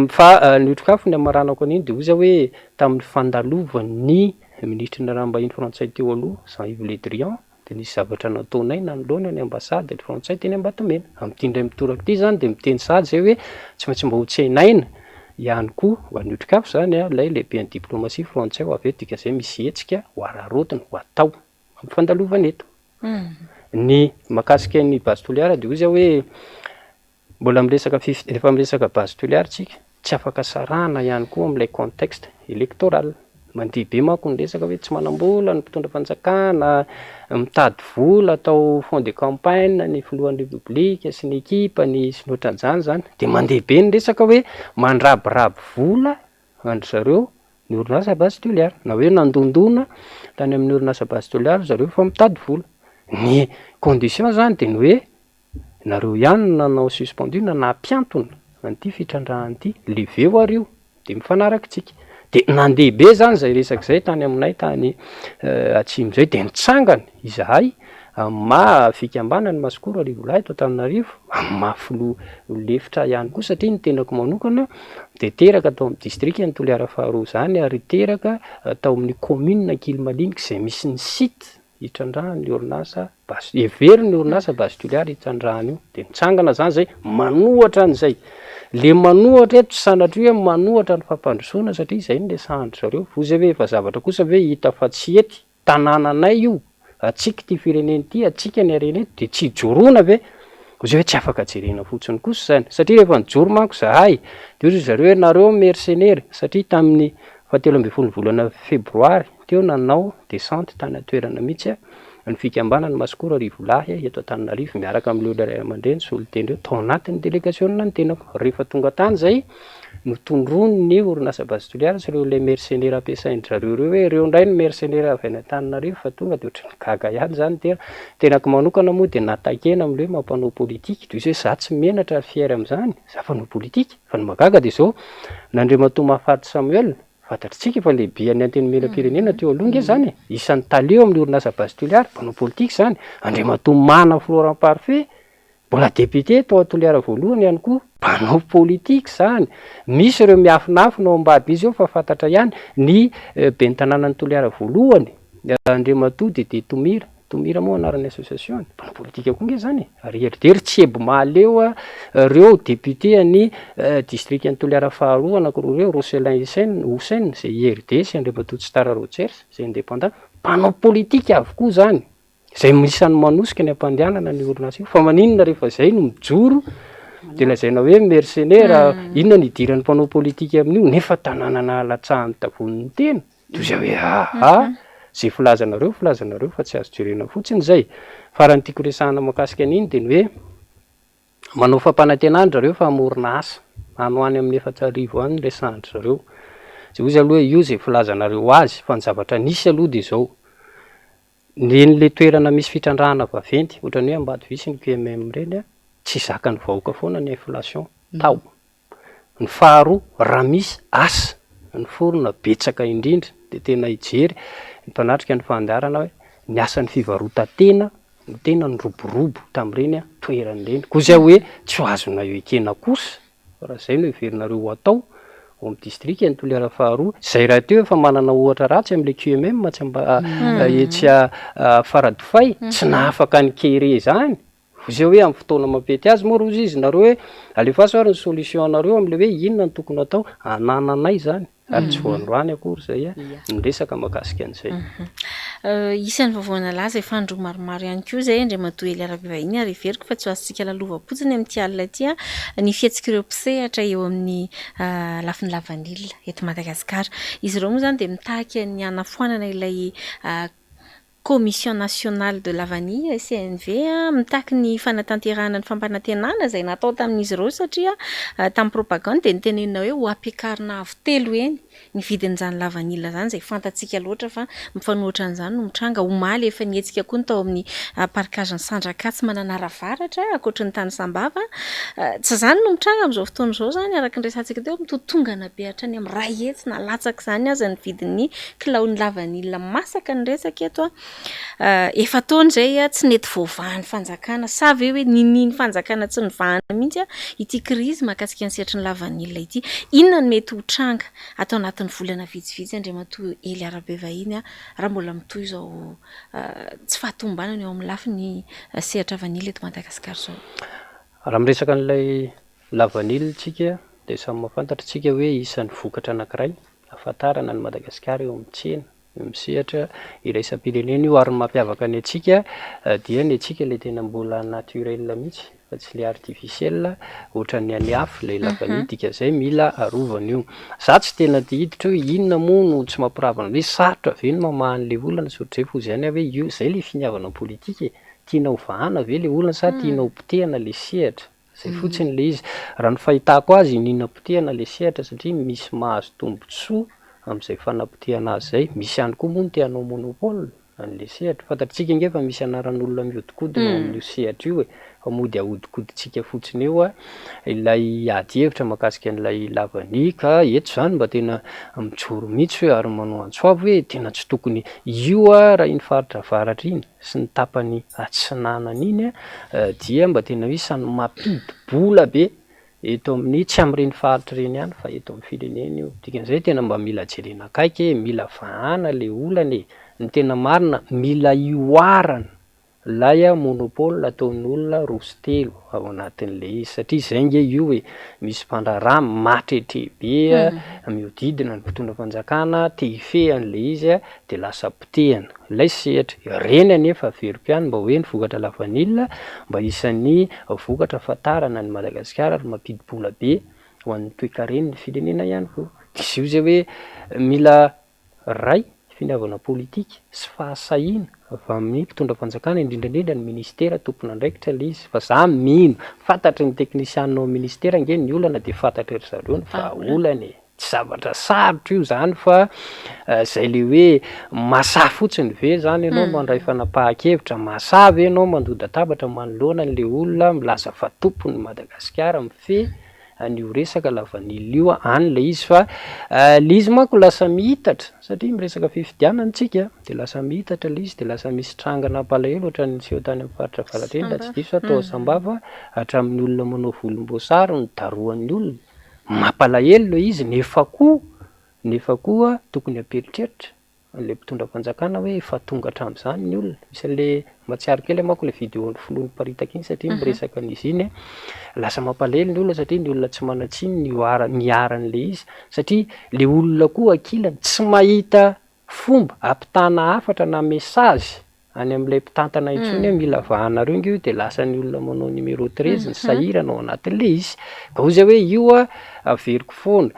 Fa ny otrikafo ny hamaranako an'iny dia hoy za hoe tamin'ny fandalovan'ny minisitry ny raharaham-bahiny frantsay teo aloha, Jean Yves Le Drian, dia nisy zavatra nataonay nanoloana ny ambasady frantsay teny Ambatomena. Amin'ity indray mitoraka ity izany dia miteny sahady izay hoe tsy maintsy mba hotsenaina ihany koa ho an'ny Otrikafo izany ilay lehiben'ny diplomasia frantsay ho avy eto, dikan'izay misy hetsika ho araraotina, ho atao. amin'ny fandalovana eto. Ny mahakasika ny Base Toliara dia hoy izy hoe mbola miresaka fif- rehefa miresaka Base Toliara tsika, tsy afaka sarahana ihany koa amin'ilay contexte électoral. Mandeha be manko ny resaka hoe tsy manam-bola ny mpitondra fanjakana, mitady vola atao fonds de campagne ny filohan'ny Repoblika sy ny ekipany sy ny ohatran'izany izany. Dia mandeha be ny resaka hoe mandrabiraby vola an-dry zareo ny orinasa Base Toliara, na hoe nandondona tany amin'ny orinasa Base Toliara ry zareo fa mitady vola. Ny condition izany dia ny hoe nareo ihany no nanao suspendu na nampiantona an'ity fitrandrahana ity, leveo ary io dia mifanaraka isika. Dia nandeha be izany izay resaka izay tany aminay tany atsimo izay, dia nitsangana izahay amin'ny maha fikambanan'ny Masikoro Arivolahy eto Antananarivo, amin'ny maha filoha lefitra ihany koa satria ny tenako manokana dia teraka tao amin'ny distrikan'i Toliara faharoa izany ary teraka tao amin'ny commune Ankilimalinike izay misy ny site hitrandrahan'ny orinasa Base, heverin'ny orinasa Base Toliara hitrandrahana io, dia mitsangana izany izay manohatra an'izay. Le manohatra eto tsy sanatria hoe manohatra ny fampandrosoana satria izay no resahan-dry zareo, voa izay ve efa zavatra kosa ve hita fa tsy hety, tanànanay io, antsika ity firenena ity, antsika ny harena eto, dia tsy hijoroana ve? Hoy izay hoe tsy afaka jerena fotsiny kosa izany, satria rehefa nijoro manko izahay, dia hoy ry zareo hoe nareo mercenaires, satria tamin'ny fahatelo ambin'ny folo ny volana febroary teo nanao descente tany an-toerana mihitsy ny fikambanana Masikoro Arivolahy eto Antananarivo miaraka amin'ireo ray aman-dreny solontena ireo tao anatin'ny delegasiona ny tenako. Rehefa tonga tany izay, notondroin'ny orinasa Base Toliara sy ireo ilay mercenaires ampiasain-dry zareo ireo hoe ireo indray no mercenaires avy any Antananarivo fa tonga dia ohatran'ny gaga ihany izany ny tena. Tenako manokana moa dia nataikena amin'ilay hoe mampanao politika. Dia hoy izy hoe za tsy menatra ary fier amin'izany, za mpanao politika. Fa ny mahagaga dia izao, n'Andriamatoa Mahafaty Samuel, fantatritsika fa lehiben'ny Antenimierampirenena teo aloha ange izany e, isan'ny tale eo amin'ny orinasa Base Toliara, mpanao politika izany, Andriamatoa Mana Florent Parfait, mbola député tao Toliara voalohany ihany koa, mpanao politika izany, misy ireo miafinafina ao ambadika izy eo fa fantatra ihany, ny ben'ny tanànan'i Toliara voalohany, Andriamatoa Dédé Tomira, Tomira moa anaran'ny association-ny, mpanao politika koa nge zany e, ary hery ry Tsiebo Mahaleo a, reo député an'ny distrikan'i Toliara faharoa anakiroa reo, Roselin Hussein, Houssen izay IRD sy Andriamatoa Tsitara Rogers izay indépendant, mpanao politika avokoa zany, izay isan'ny manosika ny hampandehanana an'io orinasa io, fa maninona rehefa izay no mijoro de lazaina hoe mercenaire, inona no idiran'ny mpanao politika amin'io nefa tanàna nahalatsahan'ny tavonin'ny tena. Toy izay hoe aa izay filazanareo filazanareo fa tsy azo jerena fotsiny izay. Fa raha ny tiako resahana mahakasika an'iny dia ny hoe manao fampanantenana zareo fa hamorona asa any ho any amin'ny 4000 any no resahan-dry zareo. Dia hoy izy aloha hoe io izay filazanareo azy fa ny zavatra nisy aloha dia izao, ireny ilay toerana misy fitrandrahana vaventy ohatran'ny hoe Ambatovisy ny QMM ireny an, tsy zakan'ny vahoaka foana ny inflation tao. Ny faharoa, raha misy asa niforona betsaka indrindra dia tena hijery ny mpanatrika ny fandaharana hoe ny asan'ny fivarotan-tena no tena niroborobo tamin'ireny toerana ireny. Koa izay hoe tsy ho azonay ekena kosa raha izay no heverinareo ho atao ao amin'ny distrikan'i Toliara faharoa, izay rahateo efa manana ohatra ratsy amin'ilay QMM tsy mba etsy Faradofay, tsy nahafaka ny kere izany. Izay hoe amin'ny fotoana mampety azy moa rozy izy nareo hoe alefaso ary ny solution anareo amin'ilay hoe inona no tokony atao, anananay izany ary tsy vao androany akory izay ny resaka mahakasika an'izay. Isan'ny vaovao nalaza efa andro maromaro ihany koa izay Andriamatoa Elia Rabevahiny ary heveriko fa tsy ho azontsika lalovam-potsiny amin'ity alina ity ny fihetsik'ireo mpisehatra eo amin'ny lafiny lavanila eto Madagasikara. Izy ireo moa izany dia mitaky ny hanafoanana ilay Commission Nationale de la Vanille, CNV, mitaky ny fanatanterahana ny fampanantenana izay natao tamin'izy ireo satria tamin'ny propagande dia notenenina hoe ho ampiakarina avo telo heny ny vidin'izany lavanila izany izay fantatsika loatra fa mifanohitra an'izany no mitranga. Omaly efa nihetsika koa ny tao amin'ny parcage-n'i Sandrakatsy Mananara Avaratra ankoatry ny tany Sambava. Tsy izany no mitranga amin'izao fotoana izao izany araka ny resahantsika teo, mitotongana be hatrany amin'ny 100 na latsak'izany aza ny vidin'ny Kilaon'ny lavanila masaka ny resaka eto a. Efa-taona izay tsy nety voavahan'ny fanjakana, sa ve hoe ninian'ny fanjakana tsy novahana mihitsy ity krizy mahakasika ny sehatry ny lavanila ity? Inona no mety ho tranga ato anatin'ny volana vitsivitsy Andriamatoa Elia Rabevahiny raha mbola mitohy izao tsy fahatomombanana eo amin'ny lafiny sehatra vanila eto Madagasikara izao? Raha miresaka an'ilay lavanila isika dia samy mahafantatra isika hoe isan'ny vokatra anankiray Ahafantarana an'i Madagasikara eo amin'ny tsena. Eo amin'ny sehatra iraisam-pirenena io ary ny mampiavaka ny antsika dia ny antsika ilay tena mbola naturel mihitsy fa tsy ilay artificiel ohatran'ny any hafa ilay lavanille dikan'izay mila arovana io. Za tsy tena te hiditra hoe inona moa no tsy mampiravina hoe sarotra ve ny mamaha an'ilay olana sy ohatr'izay fa hoy ihany aho hoe io izay ilay finiavana politika e, tiana ho vahana ve ilay olana sa tiana ho potehana ilay sehatra? Zay fotsiny le izy. Raha ny fahitako azy iniana potehana le sehatra satria misy mahazo tombotsoa amin'izay fanapotehana azy zay. Misy ihany koa moa ny te hanao monopole an'le sehatra. Fantatritsika ange fa misy anaran'olona mihodinkodina ao amin'io sehatra io e. Fa mody ahodikodintsika fotsiny eo ilay ady hevitra mahakasika an'ilay lavania ka eto zany mba tena mijoro mihitsy hoe ary manao antso avo hoe tena tsy tokony io raha iny faritra avaratra iny. sy ny tapany atsinanana iny dia mba tena hoe isan'ny mampidi-bola be eto amin'ny, tsy amin'ireny faritra ireny ihany fa eto amin'ny firenena io. Dikan'izay tena mba mila jerena akaiky e, mila vahana ilay olana e, ny tena marina mila ihoarana ilay monopole ataon'olona roa sy telo ao anatin'ilay izy satria izay ange io e, misy mpandraharaha matretre be mihodidina ny mpitondra fanjakana te hifehy an'ilay izy dia lasa potehina. Ilay sehatra. Ireny anefa averiko ihany mba hoe ny vokatra lavanila mba isan'ny vokatra ahafantarana an'i Madagasikara ary mampidi-bola be ho an'ny toekaren'ny firenena ihany koa. Dia izay izay hoe mila ray finiavana politika sy fahasahiana avy amin'ny mpitondra fanjakana indrindra indrindra ny ministera tompon'andraikitra ilay izy fa za mino fantatry ny teknisianina ao amin'ny ministera ange ny olana dia fantatry ry zareo ny vahaolana e. Tsy zavatra sarotra io zany fa zay le hoe masaha fotsiny ve zany ianao mandray fanapahan-kevitra, masaha ve ianao mandoa-databatra manoloana an'le olona milaza fa tompon'i Madagasikara mifehy an'io resaka lavanila io, any le izy fa le izy manko lasa mihitatra satria miresaka fifidianana tsika de lasa mihitatra le izy de lasa misy tranga nampalahelo ohatran'ny niseho tany amin'ny faritra avaratra iny raha tsy diso aho tao Sambava hatramin'ny olona manao volomboasary no darohan'ny olona. Mampalahelo ilay izy nefa koa nefa koa tokony hampieritreritra an'ilay mpitondra fanjakana hoe efa tonga hatramin'izany ny olona. Misy an'ilay mahatsiaro kely aho manko ilay vidéo an'ny filoha niparitaka iny satria miresaka an'izy iny an, lasa mampalahelo ny olona satria ny olona tsy manan-tsiny no niharan'ilay izy satria ilay olona koa ankilany tsy mahita fomba hampitana hafatra na message any amin'ilay mpitantana intsony hoe mila vahanareo nge io dia lasa ny olona manao numéro 13 ny sahirana ao anatin'ilay izy. Ka hoy zay hoe io a averiko foana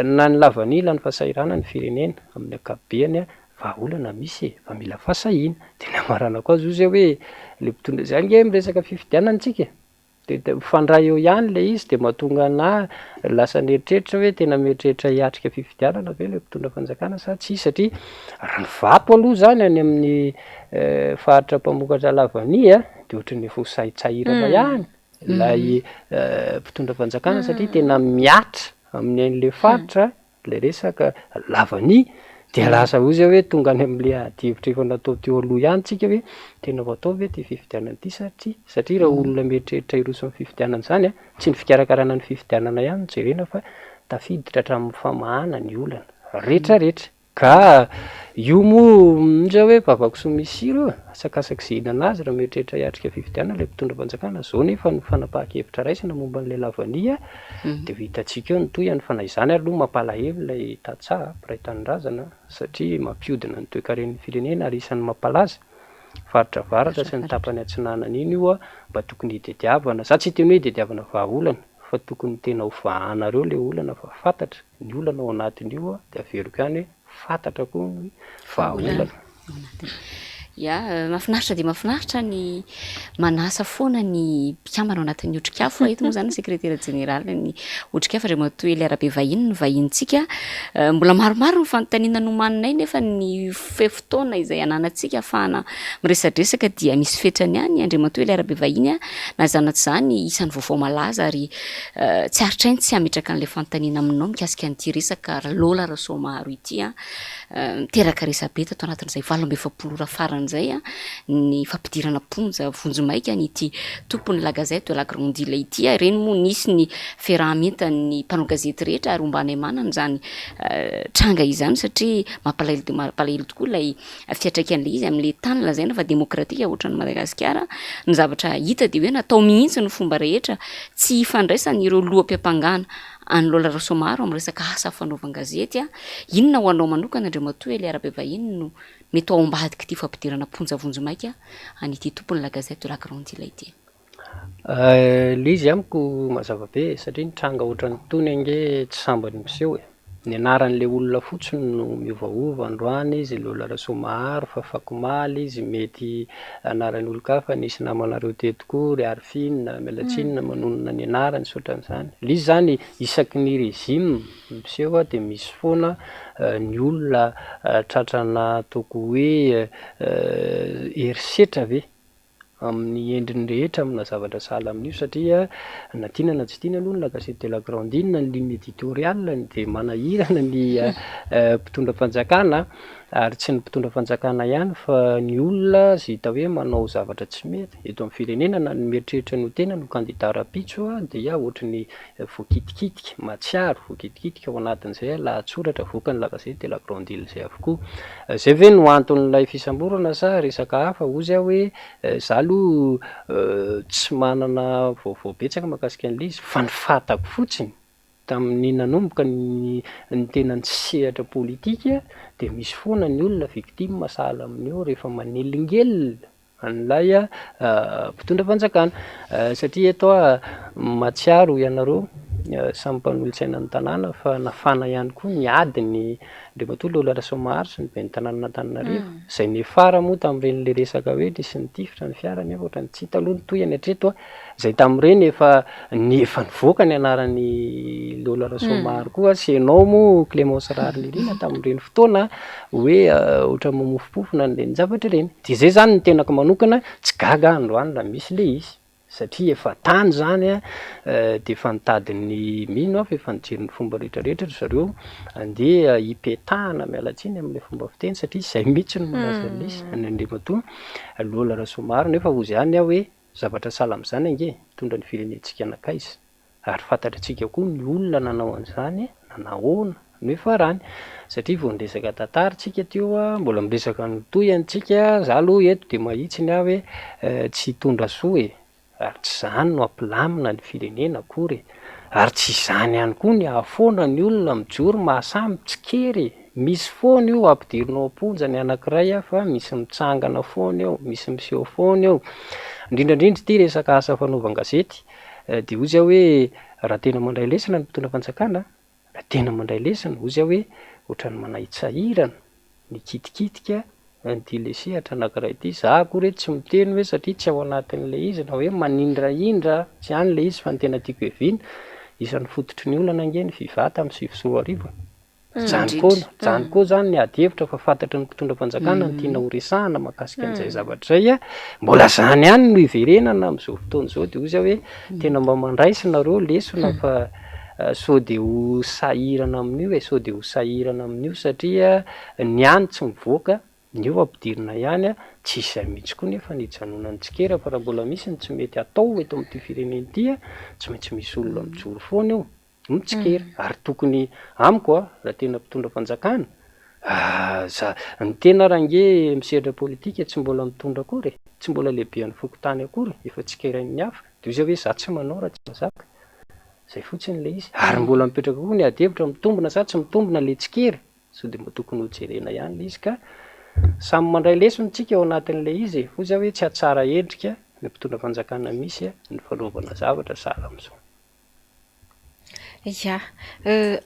na ny lavanila ny fahasahiranana ny firenena amin'ny ankapobeny a vahaolana misy e fa mila fahasahiana. Dia ny hamaranako azy hoy zay hoe ilay mpitondra zay ange miresaka fifidianana tsika e. Dia mifandray eo ihany ilay izy dia mahatonga anà lasa nieritreritra hoe tena mieritreritra hiatrika fifidianana ve ilay mpitondra fanjakana sa tsia satria raha ny vato aloha izany any amin'ny faritra mpamokatra lavania dia ohatran'ny efa ho sahitsahirana ihany ilay mpitondra fanjakana satria tena mihatra amin'ny an'ilay faritra Ilay resaka lavania dia lasa hoy zay hoe tonga any amin'ilay adihevitra efa natao teo aloha ihany tsika hoe tena ho atao ve ity fifidianana ity sa tsia? Satria raha olona mieritreritra hiroso amin'ny fifidianana izany an, tsy ny fikarakarana ny fifidianana ihany no jerena fa tafiditra hatramin'ny famahana ny olana rehetrarehetra. Ka io moa inona hoe vavakisoa misy sira io e, asakasak'izay hihinana azy raha mieritreritra hiatrika fifidianana ilay mpitondra fanjakana, zao nefa ny fanapahan-kevitra raisina momba an'ilay lavania dia ho hitantsika eo ny tohiny fa na izany ary aloha mampalahelo ilay tantsaha mpiray tanindrazana satria mampihodina ny toekaren'ny firenena ary isan'ny mampalaza faritra avaratra sy ny tapany atsinanana iny io mba tokony hitediavana, za tsy hiteny hoe hitediavana vahaolana fa tokony tena ho vahanareo ilay olana fa fantatra Ny olana ao anatin'io dia averiko ihany hoe fantatra koa ny vahaolana. Ya, mahafinaritra dia mahafinaritra ny manasa foana ny mpikambana ao anatin'ny Otrikafo. Eto moa izany ny sekretera jeneralin'ny Otrikafo, Andriamatoa Elia Rabevahiny no vahinintsika. Mbola maromaro ny fanontaniana nomaninay nefa ny fe-fotoana izay ananantsika ahafahana miresadresaka dia misy fetrany ihany. Andriamatoa Elia Rabevahiny, na izany na tsy izany, isan'ny vaovao malaza ary Tsy aritray ny tsy hametraka an'ilay fanontaniana aminao mikasika an'ity resaka Lola Rasoamaharo ity an. Miteraka resabe tato anatin'izay 48 ora farany izay ny fampidirana am-ponja vonjimaika an'ity tompon'ny La Gazette de la Grande Ile ity. Ireny moa nisy ny fiaraha-mientan'ny mpanao gazety rehetra ary ombanay manana izany tranga izany satria mampalahelo dia mampalahelo tokoa ilay fiantraikan'ilay izy amin'ilay tany lazaina fa demokratika ohatran'i Madagasikara, ny zavatra hita dia hoe natao mihitsy ny fomba rehetra tsy hifandraisan'ireo loham-piampangana an'i Lola Rasoamaharo amin'ny resaka asa fanaovan-gazety. Inona ho anao manokana Andriamatoa Elia Rabevahiny no mety ho ao ambadik'ity fampidirana am-ponja vonjimaika an'ity tompon'ny La Gazette de la Grande Ile ity? Ilay izy amiko mazava be e, satria ny tranga ohatran'itony ange tsy sambany miseho e. Ny anaran'ilay olona fotsiny no miovaova, androany izy Lola Rasoamaharo fa afakomaly izy mety anaran'olon-kafa, nisy namanareo teto koa ry Arifina, miala tsiny na manonona ny anarany sy ohatran'izany. Ilay izy izany isaky ny régime miseho dia misy foana ny olona tratrana ataoko hoe herisetra ve? amin'ny endriny rehetra amina zavatra sahala amin'io satria na tiana na tsy tiana aloha ny La Gazette de la Grande Ile ny ligne éditoriale-ny dia manahirana ny mpitondra fanjakana ary tsy ny mpitondra fanjakana ihany fa ny olona izay hita hoe manao zavatra tsy mety eto amin'ny firenena na ny mieritreritra ny ho tenany ho kandida rahampitso dia ohatry ny voakitikitika, mahatsiaro voakitikitika ao anatin'izay lahatsoratra avoakan'ny La Gazette de la Grande Ile izay avokoa. Izay ve no anton'ilay fisamborana sa resaka hafa? Hozy aho hoe za aloha tsy manana vaovao betsaka mahakasika an'ilay izy fa ny fantako fotsiny tamin'ny nanomboka ny ny tena nisehatra politika dia misy foana ny olona victime sahala amin'io rehefa manelingelina an'ilay mpitondra fanjakana satria eto aho mahatsiaro ianareo samy mpanolotsaina ny tanàna fa nafana ihany koa ny adin'i Andriamatoa Lola Rasoamaharo sy ny ben'ny tanànan'Antananarivo izay niafara moa tamin'ireny le resaka hoe nisy nitifitra ny fiara nefa ohatran'ny tsy hita aloha ny tohiny hatreto a, izay tamin'ireny efa ny efa nivoaka ny anaran'i Lola Rasoamaharo koa sy ianao moa Clémence Raharinirina tamin'ireny fotoana hoe ohatran'ny mamofompofona an'ireny zavatra ireny. Dia izay izany ny tenako manokana, tsy gaga aho androany raha misy ilay izy, satria efa tany izany an, dia efa nitady ny, mino aho fa efa nijery ny fomba rehetra rehetra ry zareo andeha hipetahana, miala tsiny amin'ilay fomba fiteny satria izay mihitsy no malaza an'ilay izy, an'i Andriamatoa Lola Rasoamaharo, nefa hozy ihany aho hoe zavatra sahala amin'izany ange mitondra ny firenentsika nankaiza? Ary fantatr'tsika koa ny olona nanao an'izany na nahoana no hifarany. Satria vao niresaka tantara tsika teo, mbola miresaka ny tohiny tsika, za aloha eto dia mahitsy ny ahy hoe tsy hitondra soa e, ary tsy izany no hampilamina ny firenena akory e, ary tsy izany ihany koa ny hahafoana ny olona mijoro mahasahy mitsikera e, misy foana io ampidirinao am-ponja ny anankiray fa misy mitsangana foana eo, misy miseho foana eo, indrindra indrindra ity resaka asa fanaovan-gazety. Dia hozy aho hoe raha tena mandray lesona ny mpitondra fanjakana, raha tena mandray lesona, hozy aho hoe ohatran'ny manahitsahirana ny kitikitika an'ity ilay sehatra anankiray ity. Za akory hoe tsy miteny hoe satria tsy ao anatin'ilay izy na hoe manindrahindra, tsy any ilay izy fa ny tena tiako hiaviana, isan'ny fototry ny olana ange ny Viva tamin'ny 2009 e. Zany koa, zany koa zany ny ady hevitra fa fantatry ny mpitondra fanjakana ny tiana ho resahana mahakasika an'izay zavatra izay a, mbola zany ihany no hiverenana amin'izao fotoana izao de hozy aho hoe tena mba mandraisa nareo lesona fa sao de ho sahirana amin'io e, sao de ho sahirana amin'io satria ny any tsy mivoaka, ny eo ampidirina ihany a, tsy izay mihitsy koa nefa ny hijanonan'ny tsikera fa raha mbola misy ny tsy mety atao eto amin'ity firenena ity a, tsy maintsy misy olona mijoro foana eo. Mitsikera ary tokony amiko a raha tena mpitondra fanjakana za ny tena ary ange misehatra politika tsy mbola mitondra akory e, tsy mbola lehiben'ny fokontany akory efa tsikerain'ny hafa de hoy za hoe za tsy manao raha tsy mazaka, zay fotsiny le izy, ary mbola mipetraka koa ny ady hevitra mitombina sa tsy mitombina le tsikera, sao de mba tokony ho jerena ihany le izy ka samy mandray lesona tsika ao anatin'le izy e, hoy za hoe tsy hatsara endrika ny mpitondra fanjakana misy ny fanaovana zavatra sahala amin'izao. Ya.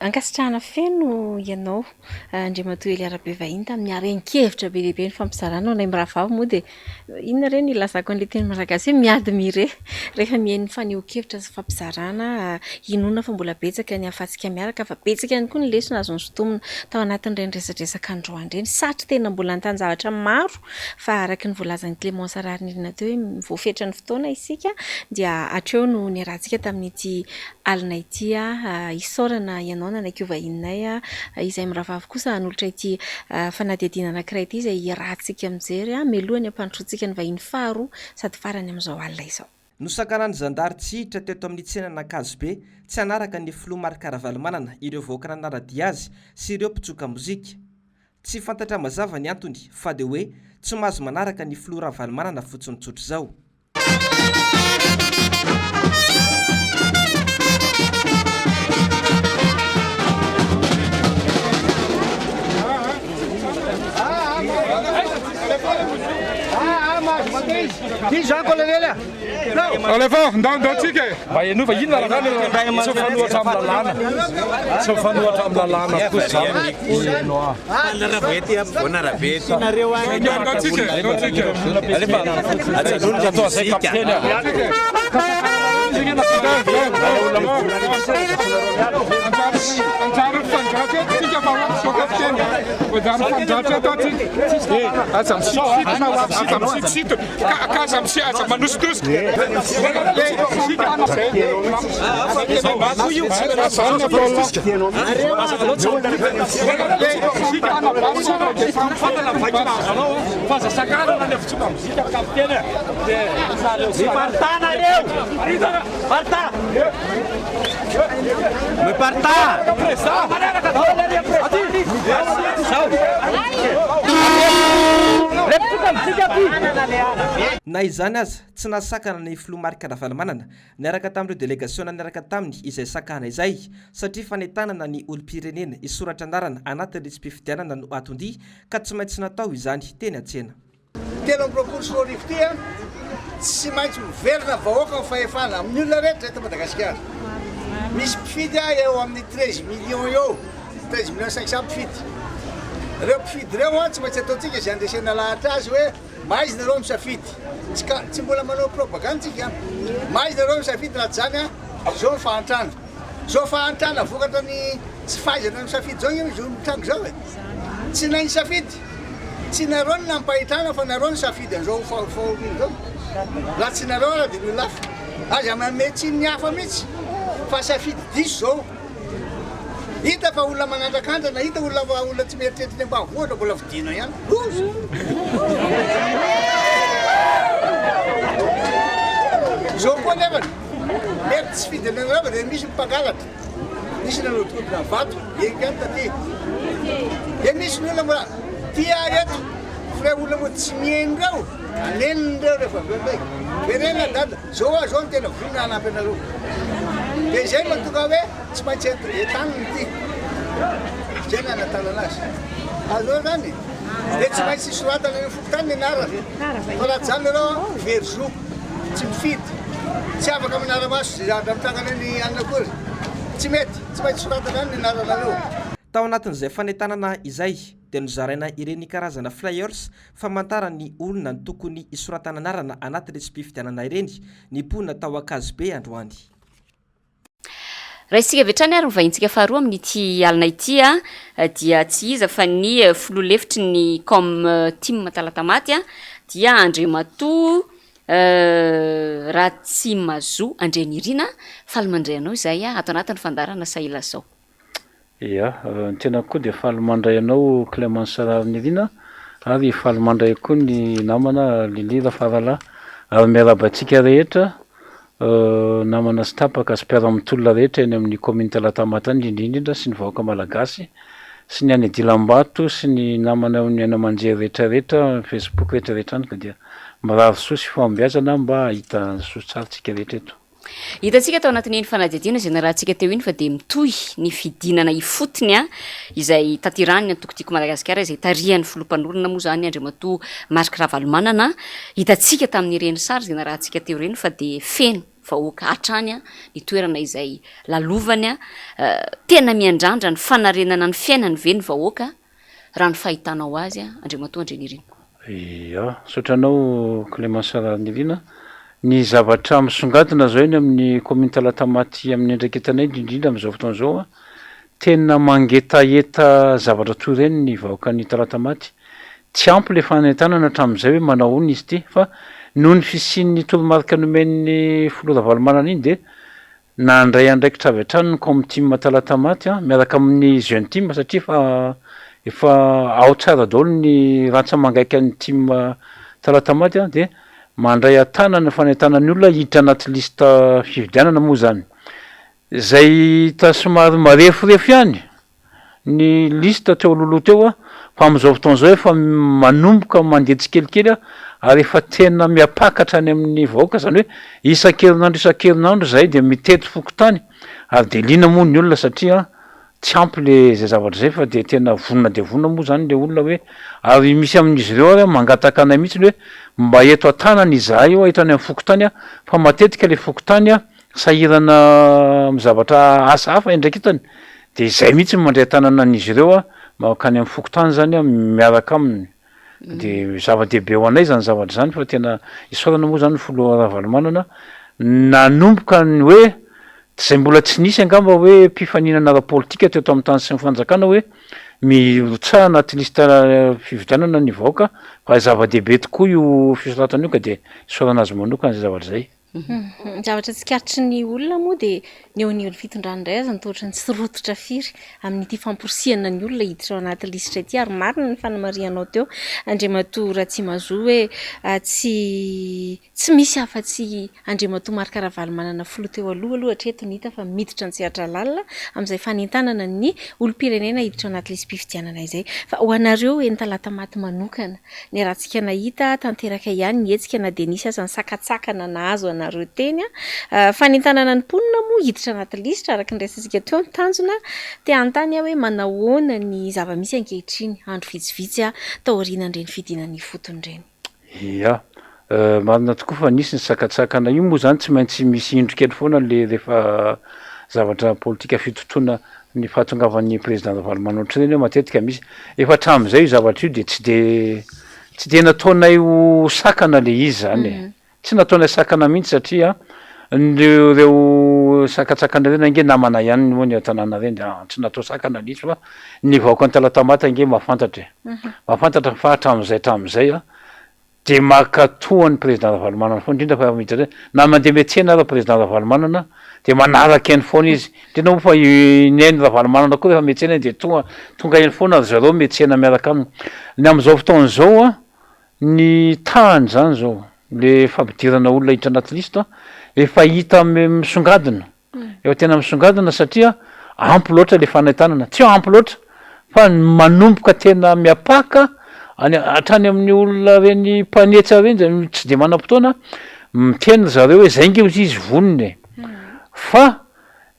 Ankasitrahana feno ianao Andriamatoa Elia Rabevahiny tamin'ny haren-kevitra be dia be nifampizarana anay mirahavavy moa dia inona re no ilazako an'ilay teny malagasy hoe mi-admirer rehefa mihaino ny fanehoan-kevitra sy fampizarana. Inoana fa mbola betsaka ny ahafahantsika miaraka fa betsaka ihany koa ny lesona azo nosintomina tao anatin'ireny resadresaka androany ireny. Satry tena mbola nitany zavatra maro Fa araka ny voalazan'i Clémence Raharinirina teo hoe voafetra ny fotoana isika dia hatreo no niarahantsika tamin'ity alina ity. Isaorana ianao nanaiky ho vahininay. Izay mirahavavy kosa hanolotra ity fanadihadiana anankiray ity izay iarahantsika mijery mialohan'ny hampandrosoantsika ny vahiny faharoa sady farany amin'izao alina izao. Nosakanan'ny zandary tsy hiditra teto amin'ny tsenan'Ankazobe tsy hanaraka ny filoha Marc Ravalomanana ireo vahoaka nanara-dia azy sy ireo mpitsoka mozika. Tsy fantatra mazava ny antony fa dia hoe tsy mahazo manaraka ny filoha Ravalomanana fotsiny tsotr'izao. Alefa, ndao ndao tsika e. Mba henoy fa inona raha zany tsy mifanohitra amin'ny lalàna. Tsy mifanohitra amin'ny lalàna koa zany. Heno aho. Ndao ndao tsika e, ndao tsika. Alefa. Atao zay kapiteny a. Anjara mifandratra eto tsika fa ho kapiteny. Anjara mifandratra eto tsika. Aza misitositona, aza misitositona. Ka aza misi aza manositosika. Na izany aza, tsy nahasakana ny filoha Marc Ravalomanana niaraka tamin'ireo delegasiona niaraka taminy izay sakana izay satria fanentanana ny olom-pirenena hisoratra anarana anatin'ny lisi-pifidianana no aton-dia ka tsy maintsy natao izany teny an-tsena. 2023 ity an, tsy maintsy miverina vahoaka ny fahefana amin'ny olona rehetra eto Madagasikara. Misy mpifidy eo amin'ny 13 millions eo, 13 millions 500 mpifidy. Ireo mpifidy ireo an, tsy maintsy ataontsika izay handresena lahatra azy hoe mahaiza nareo misafidy. Tsy ka, tsy mbola manao propagande tsika an. Mahaiza nareo misafidy raha tsy izany an, izao ny fahantrana. Izao fahantrana vokatra ny tsy fahaizana misafidy izao anie izao mitranga izao e. Tsy nahay nisafidy. Tsy nareo no nampahitrana fa nareo nisafidy an'izao fahoriana izao. Raha tsy nareo ara dia ny olona hafa. Aza manome tsiny ny hafa mihitsy fa safidy diso izao. Hita fa olona manandrakandrana, hita olona fa olona tsy mieritreritra ny ambanivohitra mbola fidiana ihany. Loza! Izao koa nefany, mety tsy fidina anareo fa dia misy ny mpangalatra. Nisy nanodikodina vato eny ihany taty. Dia misy ny olona mbola tia eto, fa ireo olona moa tsy mihaino ireo, aneniny ireo rehefa avy eo indray. Verena dada, zao aho zao no tena vonona hanampy anareo. Dia izay no mahatonga hoe tsy maintsy entanina ity. Izay no hanatanana azy. Azonareo izany? Dia tsy maintsy soratana eny amin'ny fokontany ny anarana. Fa raha tsy izany nareo very zo. Tsy mifidy, tsy afaka manara-maso izay zavatra mitranga any anona akory. Tsy mety, tsy maintsy soratana any ny anaranareo. Tao anatin'izay fanentanana izay dia nozaraina ireny karazana flyers famantaran'ny olona ny tokony hisoratana anarana anaty lisi-pifidianana ireny ny mponina tao Ankazobe androany. Raisintsika avy hatrany ary ny vahintsika faharoa amin'ity alina ity dia tsy iza fa ny filoha lefitry ny Com Team Talatamaty dia Andriamatoa Ratsimazo Andrianirina. Faly mandray anao izahay ato anatin'ny fandaharana Sahilazao. Ia, ny tenako koa dia faly mandray anao Clemence Raharinirina ary faly mandray koa ny namana Lily Rafaralahy ary miarahaba antsika rehetra namana sy tapaka sy mpiara-mitolona rehetra eny amin'ny commune Talatamaty any indrindra indrindra sy ny vahoaka malagasy sy ny any Dilambato sy ny namana eo amin'ny haino aman-jery rehetra rehetra Facebook rehetra rehetra any ka dia mirary soa sy fahombiazana mba hahita soa tsara tsika rehetra eto. Hitantsika tao anatin'iny fanadihadiana izay narahantsika teo iny fa dia mitohy ny fidinana ifotony izay tanterahan'ny antoko Tiako Madagasikara izay tarihan'ny filoha mpanorina moa izany Andriamatoa Marc Ravalomanana. Hitantsika tamin'ireny sary izay narahantsika teo ireny fa dia feno vahoaka hatrany ny toerana izay lalovany. Tena miandrandra ny fanarenana ny fiainany ve ny vahoaka raha ny fahitanao azy Andriamatoa Andrianirina? Ia, misaotra anao Clémence Raharinirina. Ny zavatra misongadina izao eny amin'ny commune Talatamaty amin'ny andraiketanay indrindra indrindra amin'izao fotoana izao an, tena mangetaheta zavatra toy ireny ny vahoakan'i Talatamaty. Tsy ampy ilay fanentanana hatramin'izay hoe manao ahoana izy ity fa noho ny fisian'ny toromarika nomen'ny filoha Ravalomanana iny dia Nandray andraikitra avy hatrany ny Comteam Talatamaty miaraka amin'ny Jeune Team satria efa efa ao tsara daholo ny rantsa-mangaikan'ny team Talatamaty dia mandray an-tanana ny fanentanana ny olona hiditra anaty liste fifidianana moa izany. Izay hita somary mareforefo ihany ny liste teo alohaloha teo fa amin'izao fotoana izao efa manomboka mandeha tsikelikely ary efa tena miapakatra any amin'ny vahoaka izany hoe isan-kerinandro isan-kerinandro izahay dia mitety fokontany ary dia liana moa ny olona satria. Tsy ampy le zay zavatra zay fa de tena vonona dia vonona moa zany le olona hoe ary misy amin'izy ireo ary mangataka anay mihitsy hoe mba eto an-tanana izahay io eto any amin'ny fokontany fa matetika le fokontany sahirana amin'ny zavatra asa hafa iandraiketany de izay mihitsy no mandray an-tanana an'izy ireo mankany amin'ny fokontany zany miaraka aminy. De zava-dehibe ho anay zany zavatra zany fa tena isaorana moa zany ny filoha Ravalomanana nanomboka ny hoe zay mbola tsy nisy angamba hoe mpifaninana ara-politika teto amin'ny tany sy ny fanjakana hoe mirotsaha anaty liste fifidianana ny vahoaka fa zava-dehibe tokoa io fisoratana io ka de isaorana azy manokana zay zavatra zay. Ny zavatra tsikaritry ny olona moa dia ny eo anivon'ny fitondrana indray aza no toa ohatran'ny tsy rototra firy amin'ity famporisihana ny olona hiditra ao anaty lisitra ity ary marina ny fanamarihanao teo Andriamatoa Ratsimahazoa hoe tsy tsy misy afa-tsy Andriamatoa Marc Ravalomanana filoha teo aloha aloha hatreto no hita fa miditra an-tsehatra lalina amin'izay fanentanana ny olom-pirenena hiditra ao anaty lisi-pifidianana izay. Fa ho anareo eny Talatamaty manokana Niarahantsika nahita tanteraka ihany ny hetsika na dia nisy aza ny sakantsakana nahazo anareo teny. Fanentanana ny mponina moa hiditra anaty lisitra araka ny resatsika teo ny tanjona. Te hanontany aho hoe manahoana ny zava-misy ankehitriny andro vitsivitsy taorianan'ireny fidinana ifotony ireny? Ia. Marina tokoa fa nisy ny sakantsakana. Io moa izany tsy maintsy misy indro kely foana le rehefa zavatra politika fitotoana ny fahatongavan'ny président Ravalomanana ohatran'ireny hoe matetika misy. Efa hatramin'izay io zavatra io de tsy de tsy de nataonay ho sakana le izy zany e. Tsy nataonay sakana mihitsy satria ny reo sakantsakana ireny ange namana ihany moa ny an-tanàna ireny de tsy natao sakana le izy fa ny vahoakan'i Talatamaty ange mahafantatra e. Mahafantatra fa hatramin'izay hatramin'izay an, Dia mankatoa an'i Président Ravalomanana foana, indrindra fa miditra na mandeha miantsena ara Président Ravalomanana dia manaraka eny foana izy, indrindra moa fa i Neny Ravalomanana koa rehefa miantsena eny dia tonga tonga eny foana ry zareo miantsena miaraka aminy. Ny amin'izao fotoana izao an, ny tahany izany izao, le fampidirana olona hiditra anaty liste efa hita misongadina. Efa tena misongadina satria ampy loatra le fanentanana, tsy ampy loatra fa manomboka tena miapaka any hatrany amin'ny olona reny mpanetsa reny zay tsy de manam-potoana, miteny ry zareo hoe zay nge ozy izy vonona e, fa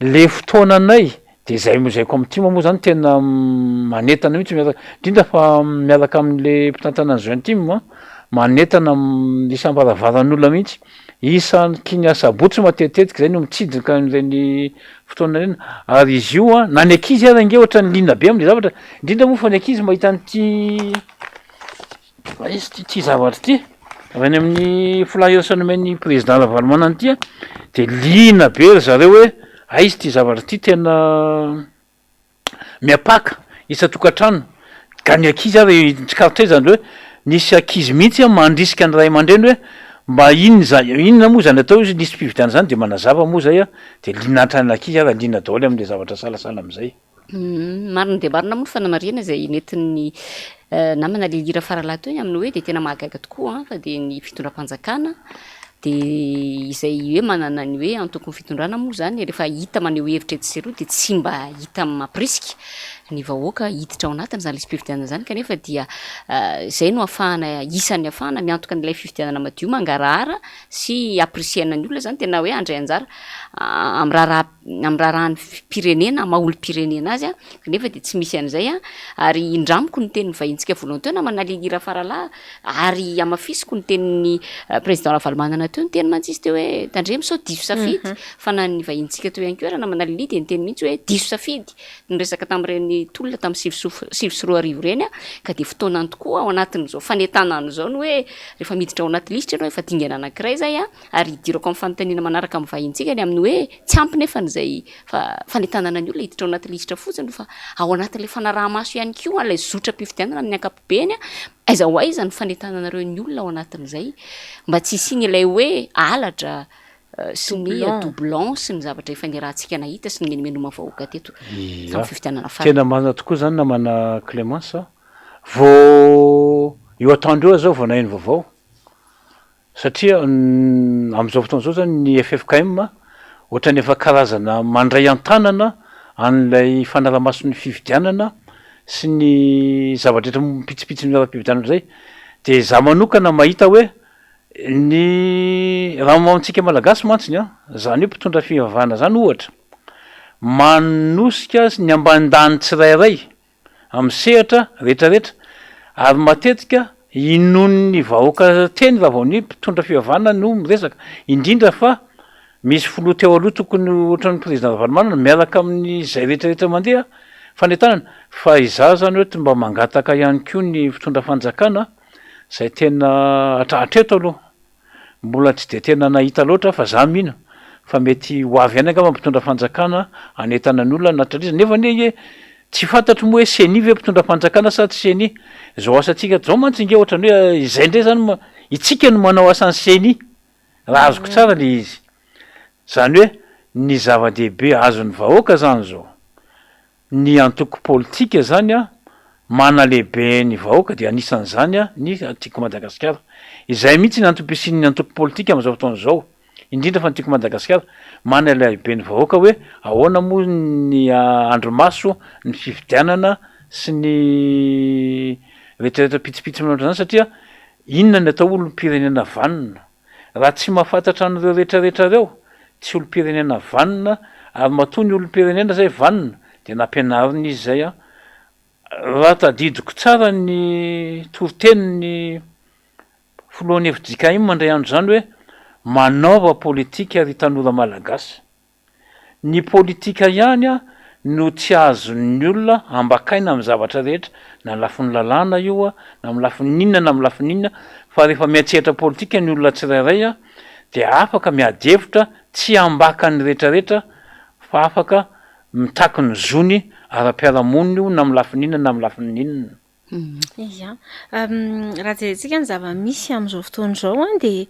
le fotoananay de zay zay ko am tim moa zany tena manentana mihitsy miaraka, indrindra fa miaraka am'le mpitantana ny jeune tim an, manentana isam-baravaran'olona mihitsy. Isaky ny asabotsy matetitetika izay no mitsidika an'ireny fotoana ireny, ary izy io an, na ny ankizy ary ange ohatran'ny liana be amin'ilay zavatra, indrindra moa fa ny ankizy mahita an'ity aiza ity ity zavatra ity, avy any amin'ny flyers nomen'ny président Ravalomanana ity an, de liana be ry zareo hoe aiza ity zavatra ity tena. miapaka isan-tokantrano ka ny ankizy ary tsikaritra izany hoe nisy ankizy mihitsy an mandrisika ny ray aman-dreny hoe mba inona izany inona moa izany atao izy lisi-pifidianana izany de manazava moa zay an de liana hatrany ankizy ary liana daholo am'le zavatra sahasahala am'zay. Marina dia marina moa ny fanamarihana izay nentin'ny namana Lily Rafaralahy teo ny amin'ny hoe dia tena mahagaga tokoa fa dia ny fitondram-panjakana Dia izay hoe manana ny hoe antokon'ny fitondrana moa izany rehefa hita maneho hevitra etsy sy eroa dia tsy mba hita mampirisika ny vahoaka hiditra ao anatin'izany lisi-pifidianana izany kanefa dia izay no ahafahana isan'ny ahafahana miantoka an'ilay fifidianana madio mangarahara sy hampirisihana ny olona izany tena hoe handray anjara amin'ny raharaha amin'ny raharahan'ny firenena maha olom-pirenena azy kanefa dia tsy misy an'izay ary indramiko ny tenin'ny vahintsika voalohany teo namana Lily Rafaralahy Ary hamafisiko ny tenin'ny Président Ravalomanana teo, niteny mantsy izy teo hoe tandremo sao diso safidy, fa na ny vahinintsika teo ihany koa raha namana Lily dia niteny mihitsy hoe diso safidy, niresaka tamin'ireny tolona tamin'ny 2009 ireny ka dia fotoanany tokoa ao anatin'izao fanentanana izao ny hoe rehefa miditra ao anaty lisitra ianao efa dingana anankiray izay ary hidirako amin'ny fanontaniana manaraka amin'ny vahinintsika ny amin'ny hoe tsy ampy nefa izay fanentanana ny olona hiditra ao anaty lisitra fotsiny fa ao anatin'ilay fanaraha-maso ihany koa ilay zotram-pifidianana amin'ny ankapobeny Aiza ho aiza ny fanentananareo ny olona ao anatin'izay mba tsy hisiany ilay hoe halatra sy ny doublon sy ny zavatra efa niarahantsika nahita sy ny menomenoma vahoaka teto tamin'ny fifidianana farany. Tena marina tokoa zany namana Clemence a! Vao io atoandro io aho zao vao naheno vaovao Satria amin'izao fotoana izao zany ny ffkm ohatran'ny efa karazana mandray an-tanana an'ilay fanaraha-mason'ny fifidianana sy ny zava-drehetra mipitsipitsy ny ara-pifidianana izay, de za manokana mahita hoe ny raha ho antsika Malagasy mantsiny an, zany hoe mpitondra fivavahana zany ohatra. Manosika ny ambandany tsirairay amin'ny sehatra rehetrarehetra ary matetika inoan'ny vahoaka teny raha vao ny mpitondra fivavahana no miresaka, indrindra fa misy filoha teo aloha tokony ohatran'ny président Ravalomanana miaraka amin'izay rehetrarehetra mandeha fanentanana fa izaho zany hoe mba mangataka ihany koa ny mpitondra fanjakana izay tena hatreto aloha Mbola tsy dia tena nahita loatra aho fa za mino fa mety ho avy ihany angamba mpitondra fanjakana hanentana ny olona anaty izy nefa anie nge tsy fantatro moa hoe ceni ve mpitondra fanjakana sa tsy ceni? Zao asantsika zao mantsy nge ohatran'ny hoe izay ndray zany ma- itsika no manao asan'ny ceni raha azoko tsara le izy. Zany hoe ny zava-dehibe azon'ny vahoaka zany zao Ny antoko politika zany an, manalehibe ny vahoaka dia anisan'izany ny Tiako Madagasikara. Izay mihitsy ny antom-pisian'ny antoko politika amin'izao fotoana izao, indrindra fa ny Tiako Madagasikara, manalehibe ny vahoaka hoe ahoana moa ny andrimaso ny fifidianana sy ny retraretra pitsopitsony ohatran'izany satria inona ny atao olom-pirenena vanona. Raha tsy mahafantatra an'ireo rehetra rehetra ireo, tsy olom-pirenena vanona, ary matoa ny olom-pirenena zay vanona dia nampianarina izy zay an, raha tadidiko tsara ny toritenin'ny filohan'ny fjkm indray andro izany hoe manaova politika ry tanora malagasy. Ny politika ihany no tsy azon'ny olona ambakaina amin'ny zavatra rehetra, na ny lafiny lalàna io, na amin'ny lafiny inona na amin'ny lafiny inona, fa rehefa miantsehatra politika ny olona tsirairay dia afaka miady hevitra, tsy ambaka ny rehetrarehetra fa afaka mitaky ny zony ara-piarahamonina io na amin'ny lafiny inona na amin'ny lafiny inona. Ia. Raha jerentsika ny zava-misy amin'izao fotoana izao dia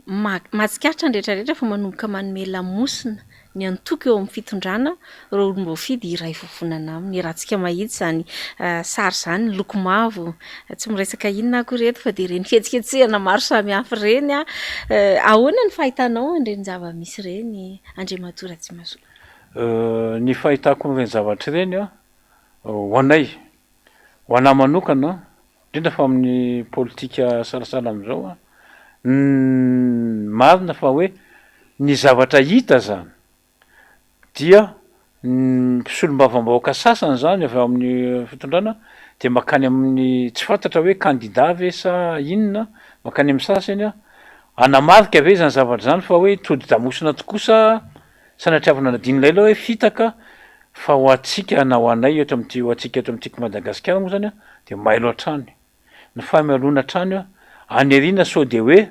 Mahatsikaritra ny rehetra rehetra fa manomboka manome lamosina ny antoko eo amin'ny fitondrana ireo olom-boafidy iray vovonana aminy. Iarahantsika mahita izany sary izany, ny loko mavo, tsy miresaka inona akory eto fa dia ireny fihetsiketsehana maro samihafa ireny. Ahoana ny fahitanao an'ireny zava-misy ireny Andriamatoa Ratsimahasoa? Ny fahitako an'ireny zavatra ireny ho anay, ho anah manokana, indrindra fa amin'ny politika salasala amin'izao an, ny marina fa hoe ny zavatra hita zany dia ny mpisolombavambahoaka sasany zany avy ao amin'ny fitondrana de makany amin'ny tsy fantatra hoe kandida ve sa inona, makany amin'ny sasany an, hanamarika ve izany zavatra izany fa hoe todi-damosina tokoa sa Sanatriavina nadino ilay hoe fitaka fa ho antsika na ho anay eto amin'ity ho antsika eto amin'ity Madagasikara moa zany an de mailo hatrany. Ny fahamailoana hatrany an, any aoriana sao de hoe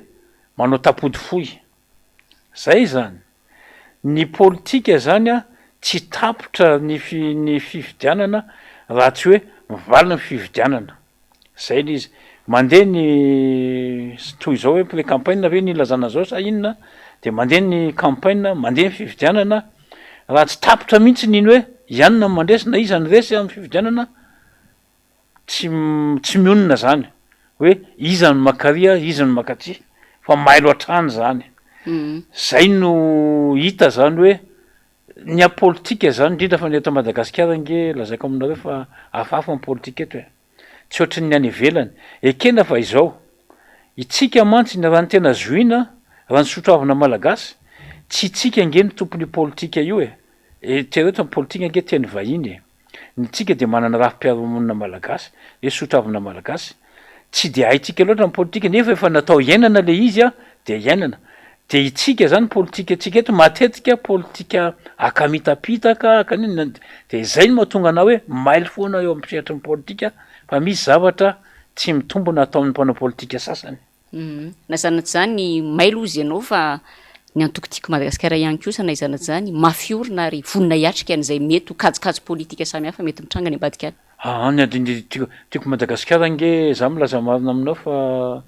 manao tapody fohy. Zay zany. Ny politika zany an tsy tapitra ny fi- ny fifidianana raha tsy hoe mivaly ny fifidianana. Zay le izy. Mandeha ny toy izao hoe pré campagne ve ny ilazana an'izao sa inona? De mandeha ny campagne, mandeha ny fifidianana, raha tsy tapitra mihitsy iny hoe i anona no mandresy na iza no resy amin'ny fifidianana, tsy tsy mionona zany hoe iza no mankaria, iza no mankaty fa mailo hatrany zany. Zay no hita zany hoe Ny a-politika zany, indrindra fa ny eto Madagasikara ange lazaiko aminareo fa hafahafa ny politika eto e! Tsy ohatrin'ny any ivelany. Ekena fa izao, itsika mantsy ny raha ny tena zohiana, raha ny sotoavina malagasy, tsy itsika ange no tompon'io politika io e! Eritrereto ny politika ange teny vahiny e! Ny tsika dia manana rafi-piarahamonina malagasy, hoe sotoavina malagasy. Tsy dia haintsika loatra ny politika nefa efa natao hiainana le izy an, dia hiainana. Dia itsika zany politikantsika eto matetika politika akamitapitaka, akaninona, dia izay no mahatonga anah hoe mailo foana eo amin'ny sehatry ny politika fa misy zavatra tsy mitombina ataon'ny mpanao politika sasany. Na izany na tsy izany, mailo hozy ianao fa ny antoko Tiako Madagasikara ihany kosa na izany na tsy izany mafy orina ary vonona hiatrika an'izay mety ho kajikajy politika samihafa mety mitranga any ambadika any. Aa ny adin'ny Tiako Tiako Madagasikara ange za milaza marina aminao fa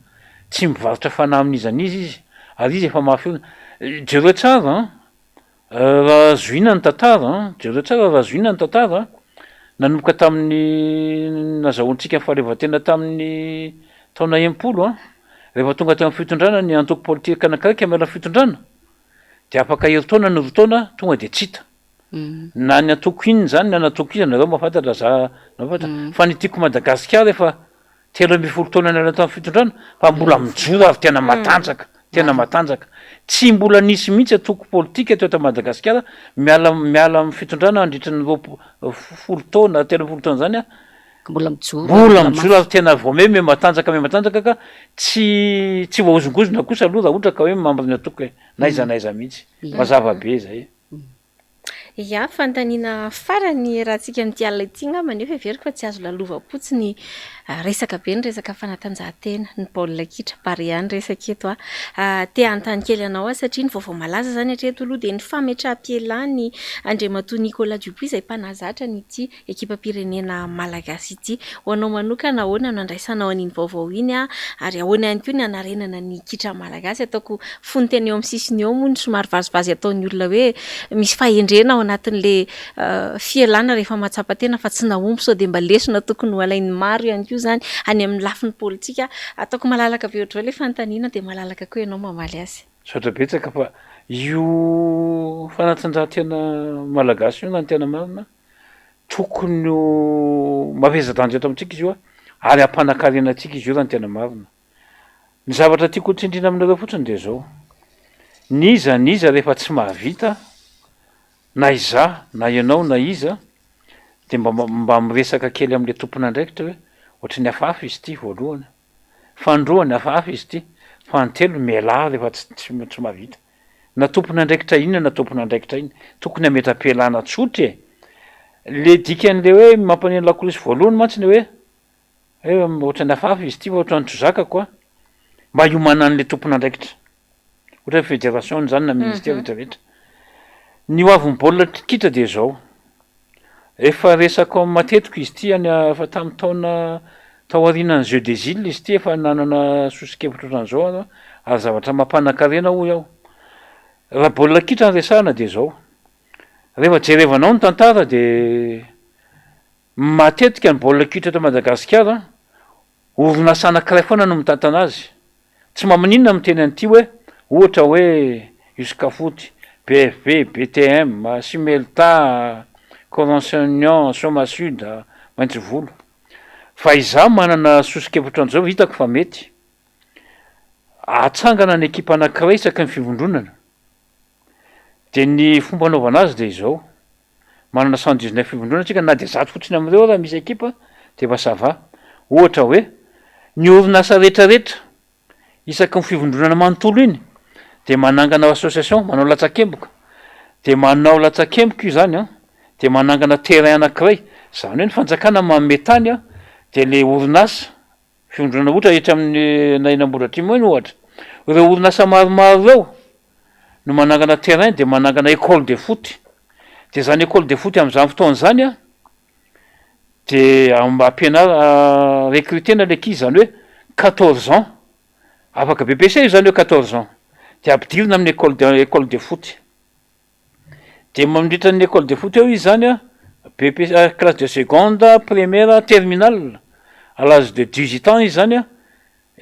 tsy mivarotra fanahy amin'iza n'iza izy ary izy efa mafy orina. Jereo tsara an! Raha zohiana ny tantara an, jereo tsara raha zohiana ny tantara an, nanomboka tamin'ny nazahoantsika ny fahaleovantena tamin'ny taona 60 an, rehefa tonga teo amin'ny fitondrana ny antoko politika anankiray ka miala amin'ny fitondrana de afaka herintaona na roa taona tonga de tsy hita. Na ny antoko inona izany na ny antoko iza nareo mahafantatra za mahafantatra fa ny tiako Madagasikara efa 13 taona niala tamin'ny fitondrana fa mbola mijoro ary tena matanjaka. Tena matanjaka. Tsy mbola nisy mihitsy antoko politika teto Madagasikara miala miala amin'ny fitondrana nandritra ny roap- folo taona, 13 taona izany an, Mbola mijoro, mbola mijoro ary tena vao may miha-matanjaka miha-matanjaka ka tsy tsy voahozongozona kosa aloha raha ohatra ka hoe membre ny antoko e, na aiza na aiza mihitsy. Mazava be izay. Ya, fanontaniana farany iarahantsika amin'ity alina ity angamba nefa heveriko fa tsy azo lalovam-potsiny resaka be ny resaka fanatanjahantena, ny baolina kitra, Barea ny resaka eto a. Te hanontany kely anao aho satria ny vaovao malaza izany hatreto aloha dia ny fametraham-pialan'i Andriamatoa Nicolas Dupuis izay mpanazatra an'ity ekipam-pirenena malagasy ity. Ho anao manokana, ahoana no andraisanao an'iny vaovao iny ary ahoana ihany koa ny hanarenana ny kitra malagasy? Ataoko fonontena eo amin'ny sisiny eo moa ny somary vazivazy ataon'ny olona hoe misy fahendrena ao anatin'ilay fialana rehefa mahatsapa tena fa tsy nahomby sao dia mba lesona tokony ho alain'ny maro ihany koa izany any amin'ny lafiny politika. Ataoko malalaka be ohatr'izao ilay fanontaniana dia malalaka koa ianao mamaly azy. Misaotra betsaka fa io fanatanjahantena malagasy io na ny tena marina Tokony ho mavesa-danja eto amintsika izy io ary hampanakarena antsika izy io raha ny tena marina. Ny zavatra tiako ho tsindriana aminareo fotsiny dia izao, n'iza n'iza rehefa tsy mahavita, na izaho na ianao na iza, dia mba mba miresaka kely amin'ilay tompon'andraikitra hoe ohatran'ny hafahafa izy ity voalohany, fahandroany hafahafa izy ity, fahantelony mialà rehefa tsy tsy tsy mahavita. Na tompon'andraikitra inona na tompon'andraikitra inona, tokony hametra-pialana tsotra e! Le dikan'le hoe mampaneno lakolosy voalohany mantsy le hoe hoe ohatran'ny hafahafa izy ity fa ohatran'ny tsy zakako an, mba hiomanan'le tompon'andraikitra, ohatra hoe federation zany na ministera rehetra rehetra. Ny ho avin'ny baolina kitra dia izao, Efa resako matetika izy ity any efa tamin'ny taona tao aorianan'ny jeux des îles izy ity efa nanana soso-kevitra ohatran'izao aho ary zavatra mampanan-karena hoy aho. Raha baolina kitra no resahana dia izao, rehefa jerevanao ny tantara dia matetika ny baolina kitra eto Madagasikara Orinasa anankiray foana no mitantana azy. Tsy mampaninona miteny an'ity hoe, ohatra hoe, Uscafoot, BFB, BTM, Simelta, Convention Union, Somasud, Maitsovolo. Fa izaho manana soso-kevitra an'izao hitako fa mety. Atsangana ny ekipa anankiray isaky ny fivondronana. Dia ny fomba anaovana azy dia izao. Manana 119 fivondrona tsika na dia zato fotsiny amin'ireo ara misy ekipa dia efa ça va. Ohatra hoe, ny orinasa rehetrarehetra isaky ny fivondronana manontolo iny dia manangana association, manao latsakemboka, dia manao latsakemboka io zany an, dia manangana terrain anankiray, zany hoe ny fanjakana manome tany an, dia le orinasa Fivondronana ohatra etsy amin'ny na eny Ambohidratrimo eny ohatra, ireo orinasa maromaro ireo no manangana terrain dia manangana école de foot, de zany école de foot amin'izany fotoana izany an, de mba ampianarina recruter-na le ankizy zany hoe quatorze ans, afaka BEPC io zany hoe quatorze ans, de ampidirina amin'ny école de école de foot. De mandritra ny école de foot eo izy zany an, BEPC, classe de seconde, première, terminale, à l'âge de 18 ans izy zany an,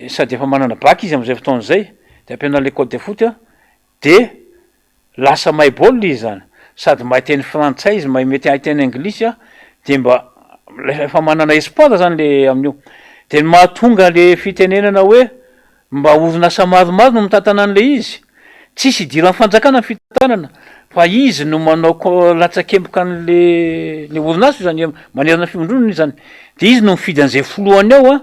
sady efa manana bac izy am'zay fotoana zay, de ampianarina l'école de foot an, de lasa mahay baolina izy zany, sady mahay teny frantsay izy, mahay mety hahay teny anglisy an, de mba efa manana espoir zany le amin'io, de ny mahatonga le fitenenana hoe Mba orinasa maromaro no mitantana an'ilay izy. Tsisy idiran'ny fanjakana ny fitantanana fa izy no manao ko- latsakemboka an'le le orinasa io zany, manerana ny fivondronana izy zany. De izy no mifidy an'izay filohany ao an,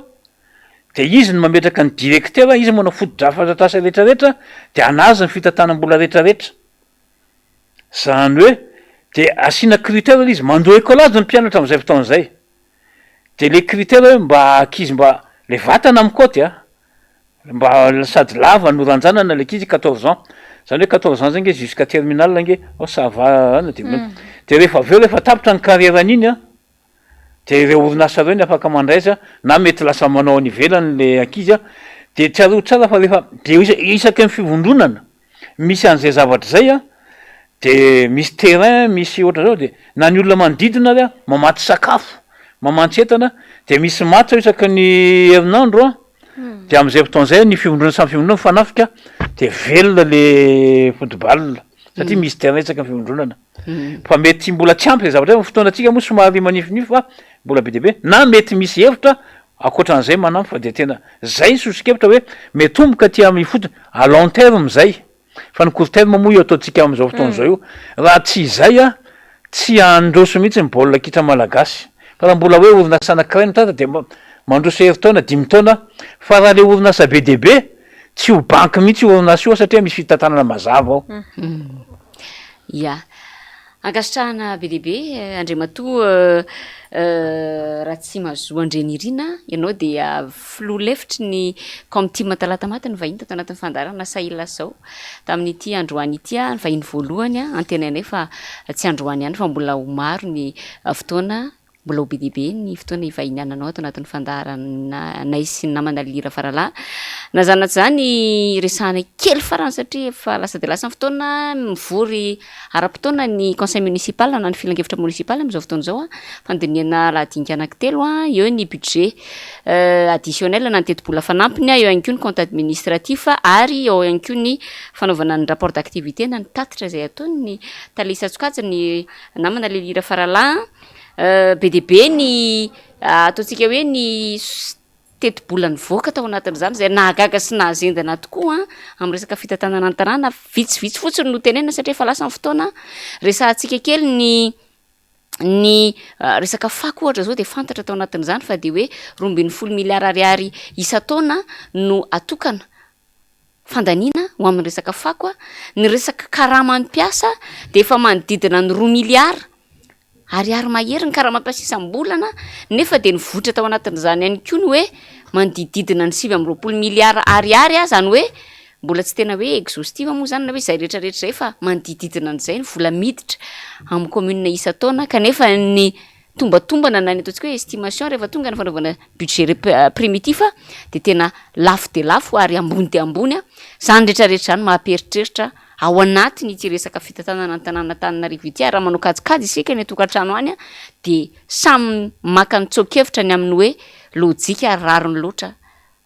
de izy no mametraka ny directeur, izy manao fotodrafitrasa retraretra, de anazy ny fitantanam-bola retraretra. Zany hoe de asiana critère le izy, mandoa écolage ny mpianatra am'zay fotoana zay. De le critère hoe mba ankizy mba le vatana mikaoty a, mba sady lava no ranjanana le ankizy 14 ans, zany hoe 14 ans zay nge jusqu'à terminale nge ao ça va any de de rehefa avy eo rehefa tapitra ny carrière-ny iny a, de ireo orinasa ireo ny afaka mandray azy a, na mety lasa manao any ivelany le ankizy a, de tsarovy tsara fa rehefa de isa- isaky ny fivondronana misy an'izay zavatra izay a, de misy terrain misy ohatran'izao de na ny olona manodidina ary a mamatsy sakafo, mamantsy entana de misy match isaky ny herinandro a, de am'zay fotoana zay ny fivondrona samy fivondrona mifanafika de velona le football satria misy terrain isaky ny fivondronana, fa mety mbola tsy ampy zay zavatra zay fa fotoanantsika moa somary manifinify fa mbola be dia be na mety misy hevitra. Ankoatran'izay manampy fa dia tena zay ny soso-kevitra hoe miatomboka aty amin'ny ifotony, à long terme zay, fa ny court terme moa io ataontsika amin'izao fotoana izao io, raha tsy izay an, tsy handroso mihitsy ny baolina kitra malagasy, fa raha mbola hoe orinasa anankiray no tratra dia mandroso herintaona, dimy taona, fa raha le orinasa be dia be, tsy ho banky mihitsy io orinasa io satria misy fitantanana mazava ao. Ya. Ankasitrahana be dia be Andriamatoa Ratsimahazoa Andrianirina, ianao dia filoha lefitry ny Kaomity Talatamaty ny vahiny tato anatin'ny fandaharana Sahila Zao. Tamin'ity androany ity, ny vahiny voalohany, antenainay fa tsy androany ihany fa mbola ho maro ny fotoana Mbola ho be dia be ny fotoana hivahiniananao ato anatin'ny fandaharanay sy ny namana Lily Rafaralahy. Na izany na tsy izany, resahanay kely farany satria efa lasa dia lasa ny fotoana, mivory ara-potoana ny conseil municipal na ny filankevitra monisipaly amin'izao fotoana izao, fandinihana lahadinika anankitelo, eo ny budget additionnel na ny tetibola fanampiny, eo ihany koa ny compte administratif ary eo ihany koa ny fanaovana ny rapport d'activité na ny tatitra izay ataon'ny tale isan-tsokajiny namana Lily Rafaralahy. Be dia be ny ataontsika hoe ny tetibola nivoaka tao anatin'izany izay nahagaga sy nahazendana tokoa amin'ny resaka fitantanana ny tanàna. Vitsivitsy fotsiny no tenenina satria efa lasa ny fotoana. Resahantsika kely ny ny resaka fako ohatra izao dia fantatra tao anatin'izany fa dia hoe 12 miliara ariary isan-taona no atokana fandaniana ho amin'ny resaka fako. Ny resaka karaman'ny mpiasa dia efa manodidina ny roa miliara Ariary mahery ny karama mpiasa isam-bolana nefa dia nivoitra tao anatin'izany ihany koa ny hoe manodidididina ny 29 miliara ariary, izany hoe mbola tsy tena hoe exhaustive moa izany na hoe izay rehetra rehetra izay fa manodidididina an'izay ny vola miditra amin'ny commune isan-taona kanefa ny tombatombana na ny ataontsika hoe estimation rehefa tonga ny fanaovana budget primitif dia tena lafo dia lafo ary ambony dia ambony. Izany rehetra rehetra izany maha-mpieritreritra Ao anatiny ity resaka fitantanana ny tanàn'Antananarivo ity ary raha manao kajikajy isika any an-tokantrano any dia samy maka ny tsoa-kevitra ny amin'ny hoe lojika ary rariny loatra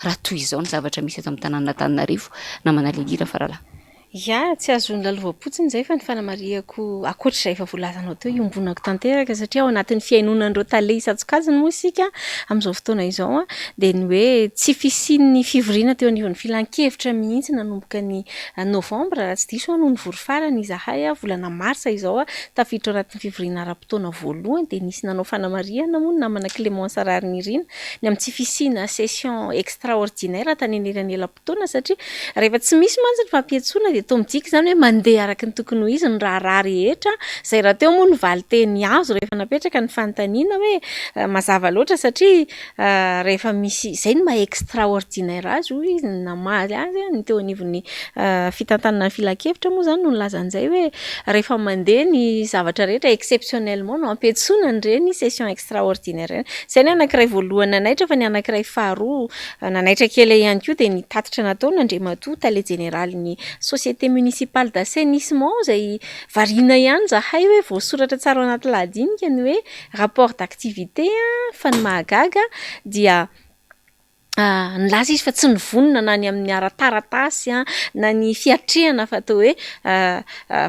raha toy izao ny zavatra misy eto amin'ny tanàn'Antananarivo. Namana Lily Rafaralahy. Ya, tsy azo nolalovam-potsiny izay fa ny fanamarihako ankoatr'izay efa voalazanao teo iombonako tanteraka satria ao anatin'ny fihainoana an'ireo tale isan-tsokajiny moa isika amin'izao fotoana izao dia ny hoe tsy fisian'ny fivoriana teo anivon'ny filankevitra mihitsy nanomboka ny Novambra raha tsy diso aho no nivory farany izahay, volana marsa izao, tafiditra ao anatin'ny fivoriana ara-potoana voalohany dia nisy nanao fanamarihana moa ny namana Clémence Raharinirina ny amin'ny tsy fisiana session extraordinaire tany anelanelam-potoana satria rehefa tsy misy mantsy ny fampiantsoana dia toa midika izany hoe mandeha araka ny tokony ho izy ny raharaha rehetra, izay rahateo moa ny valin-teny azo rehefa napetraka ny fanontaniana hoe mazava loatra satria Rehefa misy, izay no maha extraordinaire azy hoy izy, ny namaly azy, ny teo anivon'ny fitantanana ny filankevitra moa izany no nilaza an'izay hoe rehefa mandeha ny zavatra rehetra exceptionnellement no ampiantsoana an'ireny session extraordinaire ireny. Izay ny anankiray voalohany nanaitra fa ny anankiray faharoa nanaitra kely ahy ihany koa dia ny tatitra nataon'Andriamatoa Tale Jeneralin'ny Société Municipale d'Assainissement izay variana ihany izahay hoe voasoratra tsara ao anaty lahadinika ny hoe rapport d'activité fa ny mahagaga dia nilaza izy fa tsy nivonona na ny amin'ny ara-taratasy na ny fiatrehana fa atao hoe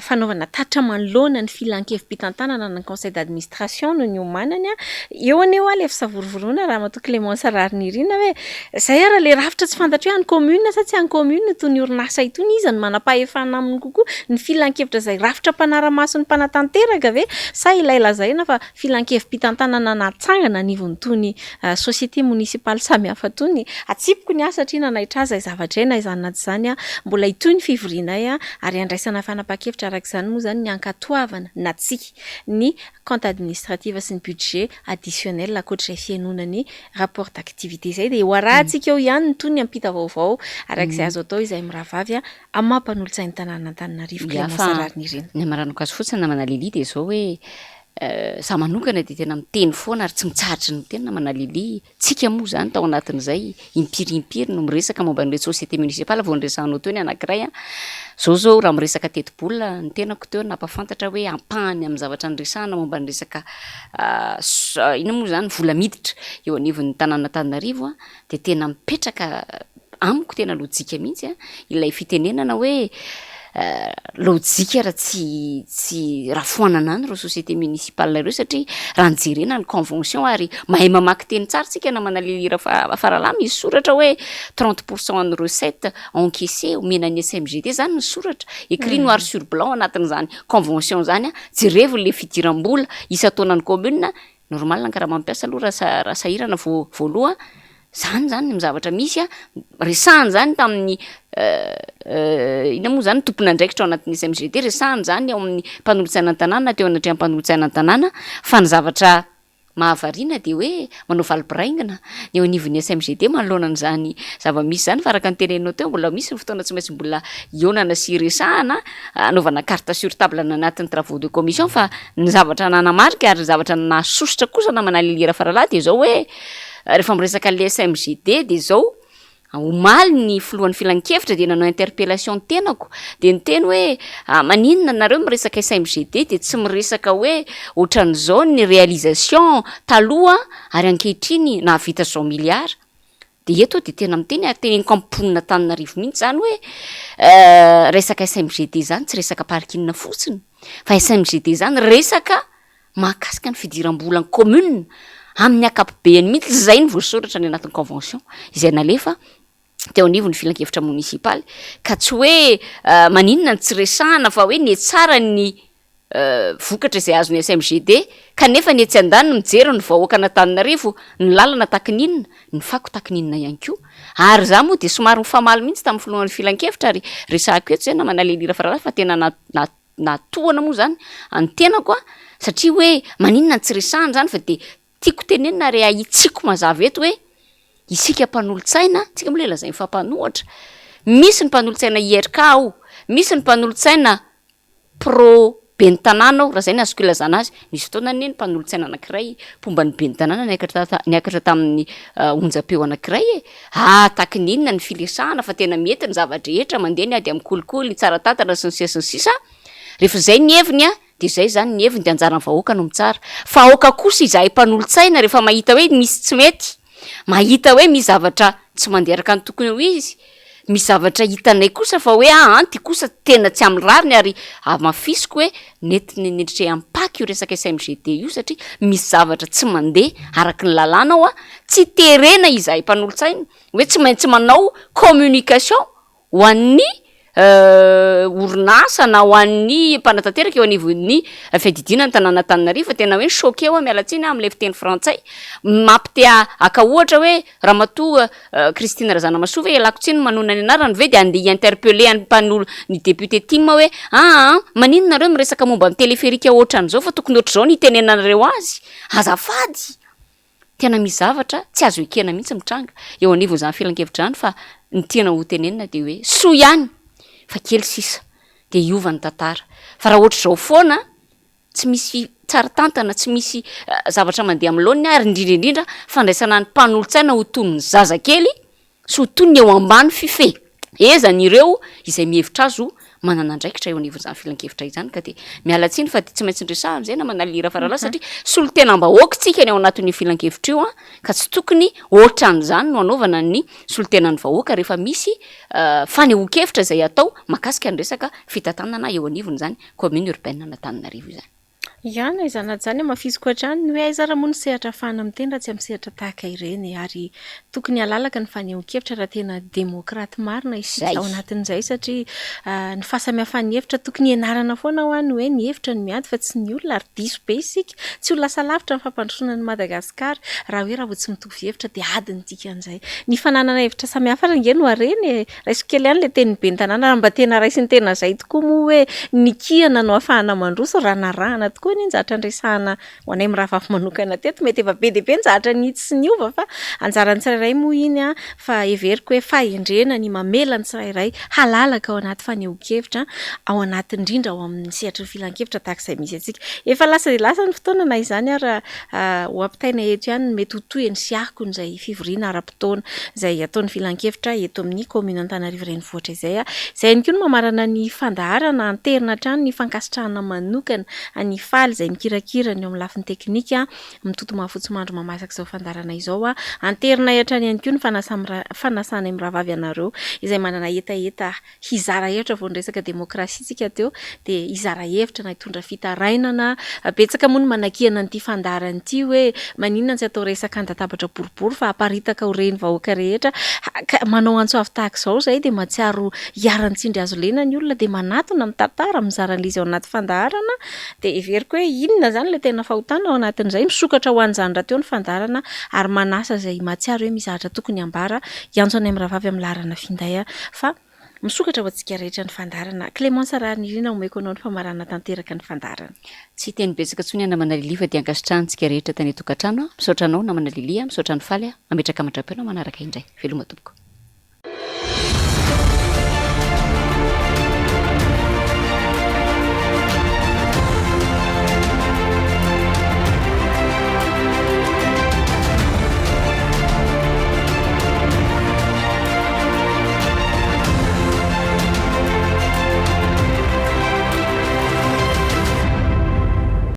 fanaovana tatitra manoloana ny filan-kevi-pitantanana na ny conseil d'administration no niomanany. Eo anie hoa ilay fisavorovoroana Ramatoa Clémence Raharinirina hoe izay ary ilay rafitra tsy fantatro hoe an'ny commune sa tsy an'ny commune itony orinasa itony, iza no manam-pahefana aminy kokoa, ny filan-kevitra izay rafitra mpanara-maso ny mpanatanteraka ve sa ilay lazaina fa filan-kevi-pitantanana natsangana anivon'itony société municipale samihafa itony? Atsipiko ny ahy satria nanaitra ahy izay zavatra izay, na izany na tsy izany mbola hitohy ny fivorianay ary handraisana fanapahan-kevitra araka izany moa izany ny hankatoavana na tsia ny compte administratif sy ny budget additionnel ankoatr'izay fihainoana ny rapport d'activité izay dia ho arahantsika eo ihany ny toy ny ampita vaovao araka izay azo atao izay mirahavavy amin'ny maha mpanolotsain'ny tanànan'Antananarivo Ya Clémence fa Raharinirina. ny hamaranako azy fotsiny namana Lily dia izao hoe za manokana dia tena miteny foana ary tsy mitsahatry ny miteny namana Lily, tsika moa izany tao anatin'izay impiry impiry no miresaka momba an'ireto société municipale vao niresahanao teo ny anankiray an, zao zao raha miresaka tetibola ny tenako teo nampahafantatra hoe ampahany amin'ny zavatra niresahana momba ny resaka inona moa izany vola miditra eo anivon'ny tanàn'Antananarivo an dia tena mipetraka amiko tena lojika mihitsy an ilay fitenenana hoe. Lojika raha tsy tsy raha foanana any ireo société municipale ireo satria raha ny jerena ny convention ary mahay mamaky teny tsara tsika namana Lily Rafaralahy misy soratra hoe 30 pour cent an'ny recette encaissée omena ny SMGD zany ny soratra écrit noir sur blanc anatin'izany convention zany a jerevo le fidiram-bola isan-taona ny commune Normal ny karama mpiasa aloha raha raha sahirana vao voaloha, zany zany ny zavatra misy a, resahana zany tamin'ny inona moa zany tompon'andraikitra ao anatin'ny SMGD, resahana zany ao amin'ny mpanolotsaina ny tanàna teo anatrehan'ny mpanolotsaina ny tanàna fa ny zavatra mahavariana de hoe manao valibiraingina ny eo anivon'ny SMGD manoloana an'izany zava-misy zany fa araka ny teneninao teo mbola misy ny fotoana tsy maintsy mbola hihaonana sy hiresahana hanaovana carte sur table any anatin'ny travaux de commission fa ny zavatra nanamarika ary ny zavatra nahasosotra kosa namana Lily Rafaralahy dia izao hoe rehefa miresaka le SMGD dia izao omaly ny filohan'ny filankevitra dia nanao interpellation ny tenako dia niteny hoe maninona nareo miresaka SMGD dia tsy miresaka hoe ohatran'izao ny réalisation taloha ary ankehitriny nahavita zao milliard Dia eto aho dia tena miteny ary teneniko amin'ny mponin'Antananarivo mihitsy izany hoe resaka SMGD izany tsy resaka parking fotsiny fa SMGD izany resaka mahakasika ny fidiram-bolan'ny commune amin'ny ankapobeany mihitsy, izay no voasoratra any anatin'ny convention izay nalefa teo anivon'ny filankevitra monisipaly ka tsy hoe maninona no tsy resahana fa hoe nihatsara ny vokatra izay azon'ny SMGD, kanefa ny etsy andaniny mijery ny vahoakan'Antananarivo, ny lalana tahaky ny inona, ny fako tahaky ny inona ihany koa. Ary izaho moa dia somary nifamaly mihitsy tamin'ny filohan'ny filankevitra ary resahako eto izay namana Lely Rafaralahy fa tena natohana moa izany ny tenako an, satria hoe maninona no tsy resahana izany fa dia tiako tenenina ary ahitsiko mazava eto hoe isika mpanolotsaina, tsika moa ilay lazainy fa mpanohatra, misy ny mpanolotsaina IRK ao, misy ny mpanolotsaina pro ben'ny tanàna aho, raha izay no azoko ilazana azy, nisy fotoana anie ny mpanolotsaina anankiray mpomba ny ben'ny tanàna niakatra ta- niakatra tamin'ny onjam-peo anankiray e, ah tahaky ny inona ny firesahana fa tena mety ny zava-drehetra, mandeha ny ady amin'ny kolikoly, ny tsara tantana sy ny sisa sy ny sisa, rehefa izay ny heviny an, de izay izany ny heviny de anjaran'ny vahoaka no mitsara, fa aoka kosa izahay mpanolotsaina rehefa mahita hoe misy tsy mety, mahita hoe misy zavatra tsy mandeha araka ny tokony ho izy, Misy zavatra hitanay kosa fa hoe aa ty kosa tena tsy amin'ny rariny ary hamafisiko hoe nety nendrika ampaka io resaka SMGD io satria misy zavatra tsy mandeha araka ny lalàna ao a, tsy terena izahay mpanolotsaina hoe tsy maintsy manao communication ho an'ny orinasa na ho an'ny mpanatanteraka eo anivon'ny fiadidiana ny tanàna Antananarivo fa tena hoe choqué aho miala tsiny aho amin'ilay fiteny frantsay mampite haka ohatra hoe Ramatoa Christine Razanamahasoa ve ialako tsiny manonona ny anarany ve dia andeha hi-interpeller an'ny mpanolo ny député tim hoe aa maninona nareo miresaka momba ny téléphérique ohatran'izao fa tokony ohatr'izao ny hitenenanareo azy azafady tena misy zavatra tsy azo ekena mihitsy mitranga eo anivon'izany filankevitra izany fa ny tiana ho tenenina dia hoe soa ihany fa kely sisa dia hiova ny tantara fa raha ohatr'izao foana tsy misy tsara tantana, tsy misy zavatra mandeha amin'ny laoniny ary indrindra indrindra fandraisana ny mpanolotsaina ho toy ny zazakely sy ho toy ny eo ambany fifehezan'ireo izay mihevitra azy ho manana andraikitra eo anivon'izany filankevitra izany ka dia miala tsiny fa dia tsy maintsy niresahana izay namana Lira Faralahy satria solontenam-bahoaka isika ny ao anatin'io filankevitra io an ka tsy tokony ohatran'izany no anaovana ny solontenan'ny vahoaka rehefa misy fanehoan-kevitra izay atao mahakasika ny resaka fitantanana eo anivon'izany commune urbaine an'Antananarivo izany. Ya, na izany na izany hamafisiko hatrany ny hoe aiza ary moa ny sehatra ahafahana miteny raha tsy amin'ny sehatra tahaka ireny e! Ary tokony halalaka ny fanehoan-kevitra raha tena demokraty marina isika ao anatin'izay satria ny fahasamihafan'ny hevitra tokony hianarana foana hoa ny hoe ny hevitra no miady fa tsy ny olona ary diso be isika, tsy ho lasa lavitra ny fampandrosoana an'i Madagasikara raha hoe raha vao tsy mitovy hevitra dia ady ny dikan'izay. Ny fananana hevitra samihafa ary ange no harena e! Raisiko kely ihany ilay tenin'ny ben'ny tanàna, raha mba tena raisin'ny tena izay tokoa moa hoe ny kihana no ahafahana mandroso, raha narahana tokoa anie ny zavatra niresahana ho anay mirahavavy manokana teto, mety efa be dia be ny zavatra nihitsy sy niova fa anjaran'ny tsirairay moa iny an, fa heveriko hoe fahendrena ny mamela ny tsirairay halalaka ao anaty fanehoan-kevitra, ao anaty indrindra ao amin'ny sehatry ny filan-kevitra tahaka izay misy antsika. Efa lasa dia lasa ny fotoana na izany ara ho ampitaina eto ihany ny mety ho tohiny sy akon'izay fivoriana ara-potoana izay ataon'ny filankevitra eto amin'ny kaominina Antananarivo Renivohitra izay. Izay ihany koa no mamarana ny fandaharana, anterina hatrany ny fankasitrahana manokana an'i Faly. Faly izay mikirakira ny eo amin'ny lafiny teknika, mitoto mahafotsy mandro mamasaka izao fandaharana izao. Anterinay hatrany ihany koa ny fanasanay mirahavavy anareo izay manana hetaheta hizara hevitra vao niresaka demokrasia tsika teo dia hizara hevitra na hitondra fitarainana. Betsaka moa ny manakihana an'ity fandaharana ity hoe maninona no tsy atao resaka an-databatra boribory fa aparitaka ho ren'ny vahoaka rehetra. Ka manao antso avo tahaka izao izahay dia mahatsiaro hiharan'ny tsindry hazo lena ny olona dia manatona, mitantara, mizara an'ilay izy ao anaty fandaharana. Dia heveriko hoe inona izany ilay tena fahotana ao anatin'izay. Misokatra ho an'izany rahateo ny fandaharana ary manasa izay mahatsiaro hoe misy zavatra tokony hambara hiantso anay mirahavavy amin'ny laharana finday fa misokatra ho antsika rehetra ny fandaharana. Clémence Raharinirina omeko anao ny famarana tanteraka ny fandaharana. Tsy hiteny betsaka intsony aho namana Lily fa dia ankasitrahantsika rehetra tany an-tokantrano. Misaotra anao namana Lily a, misaotra an'i Faly a, mametraka mandra-peo anao manaraka indray. Veloma tompoko.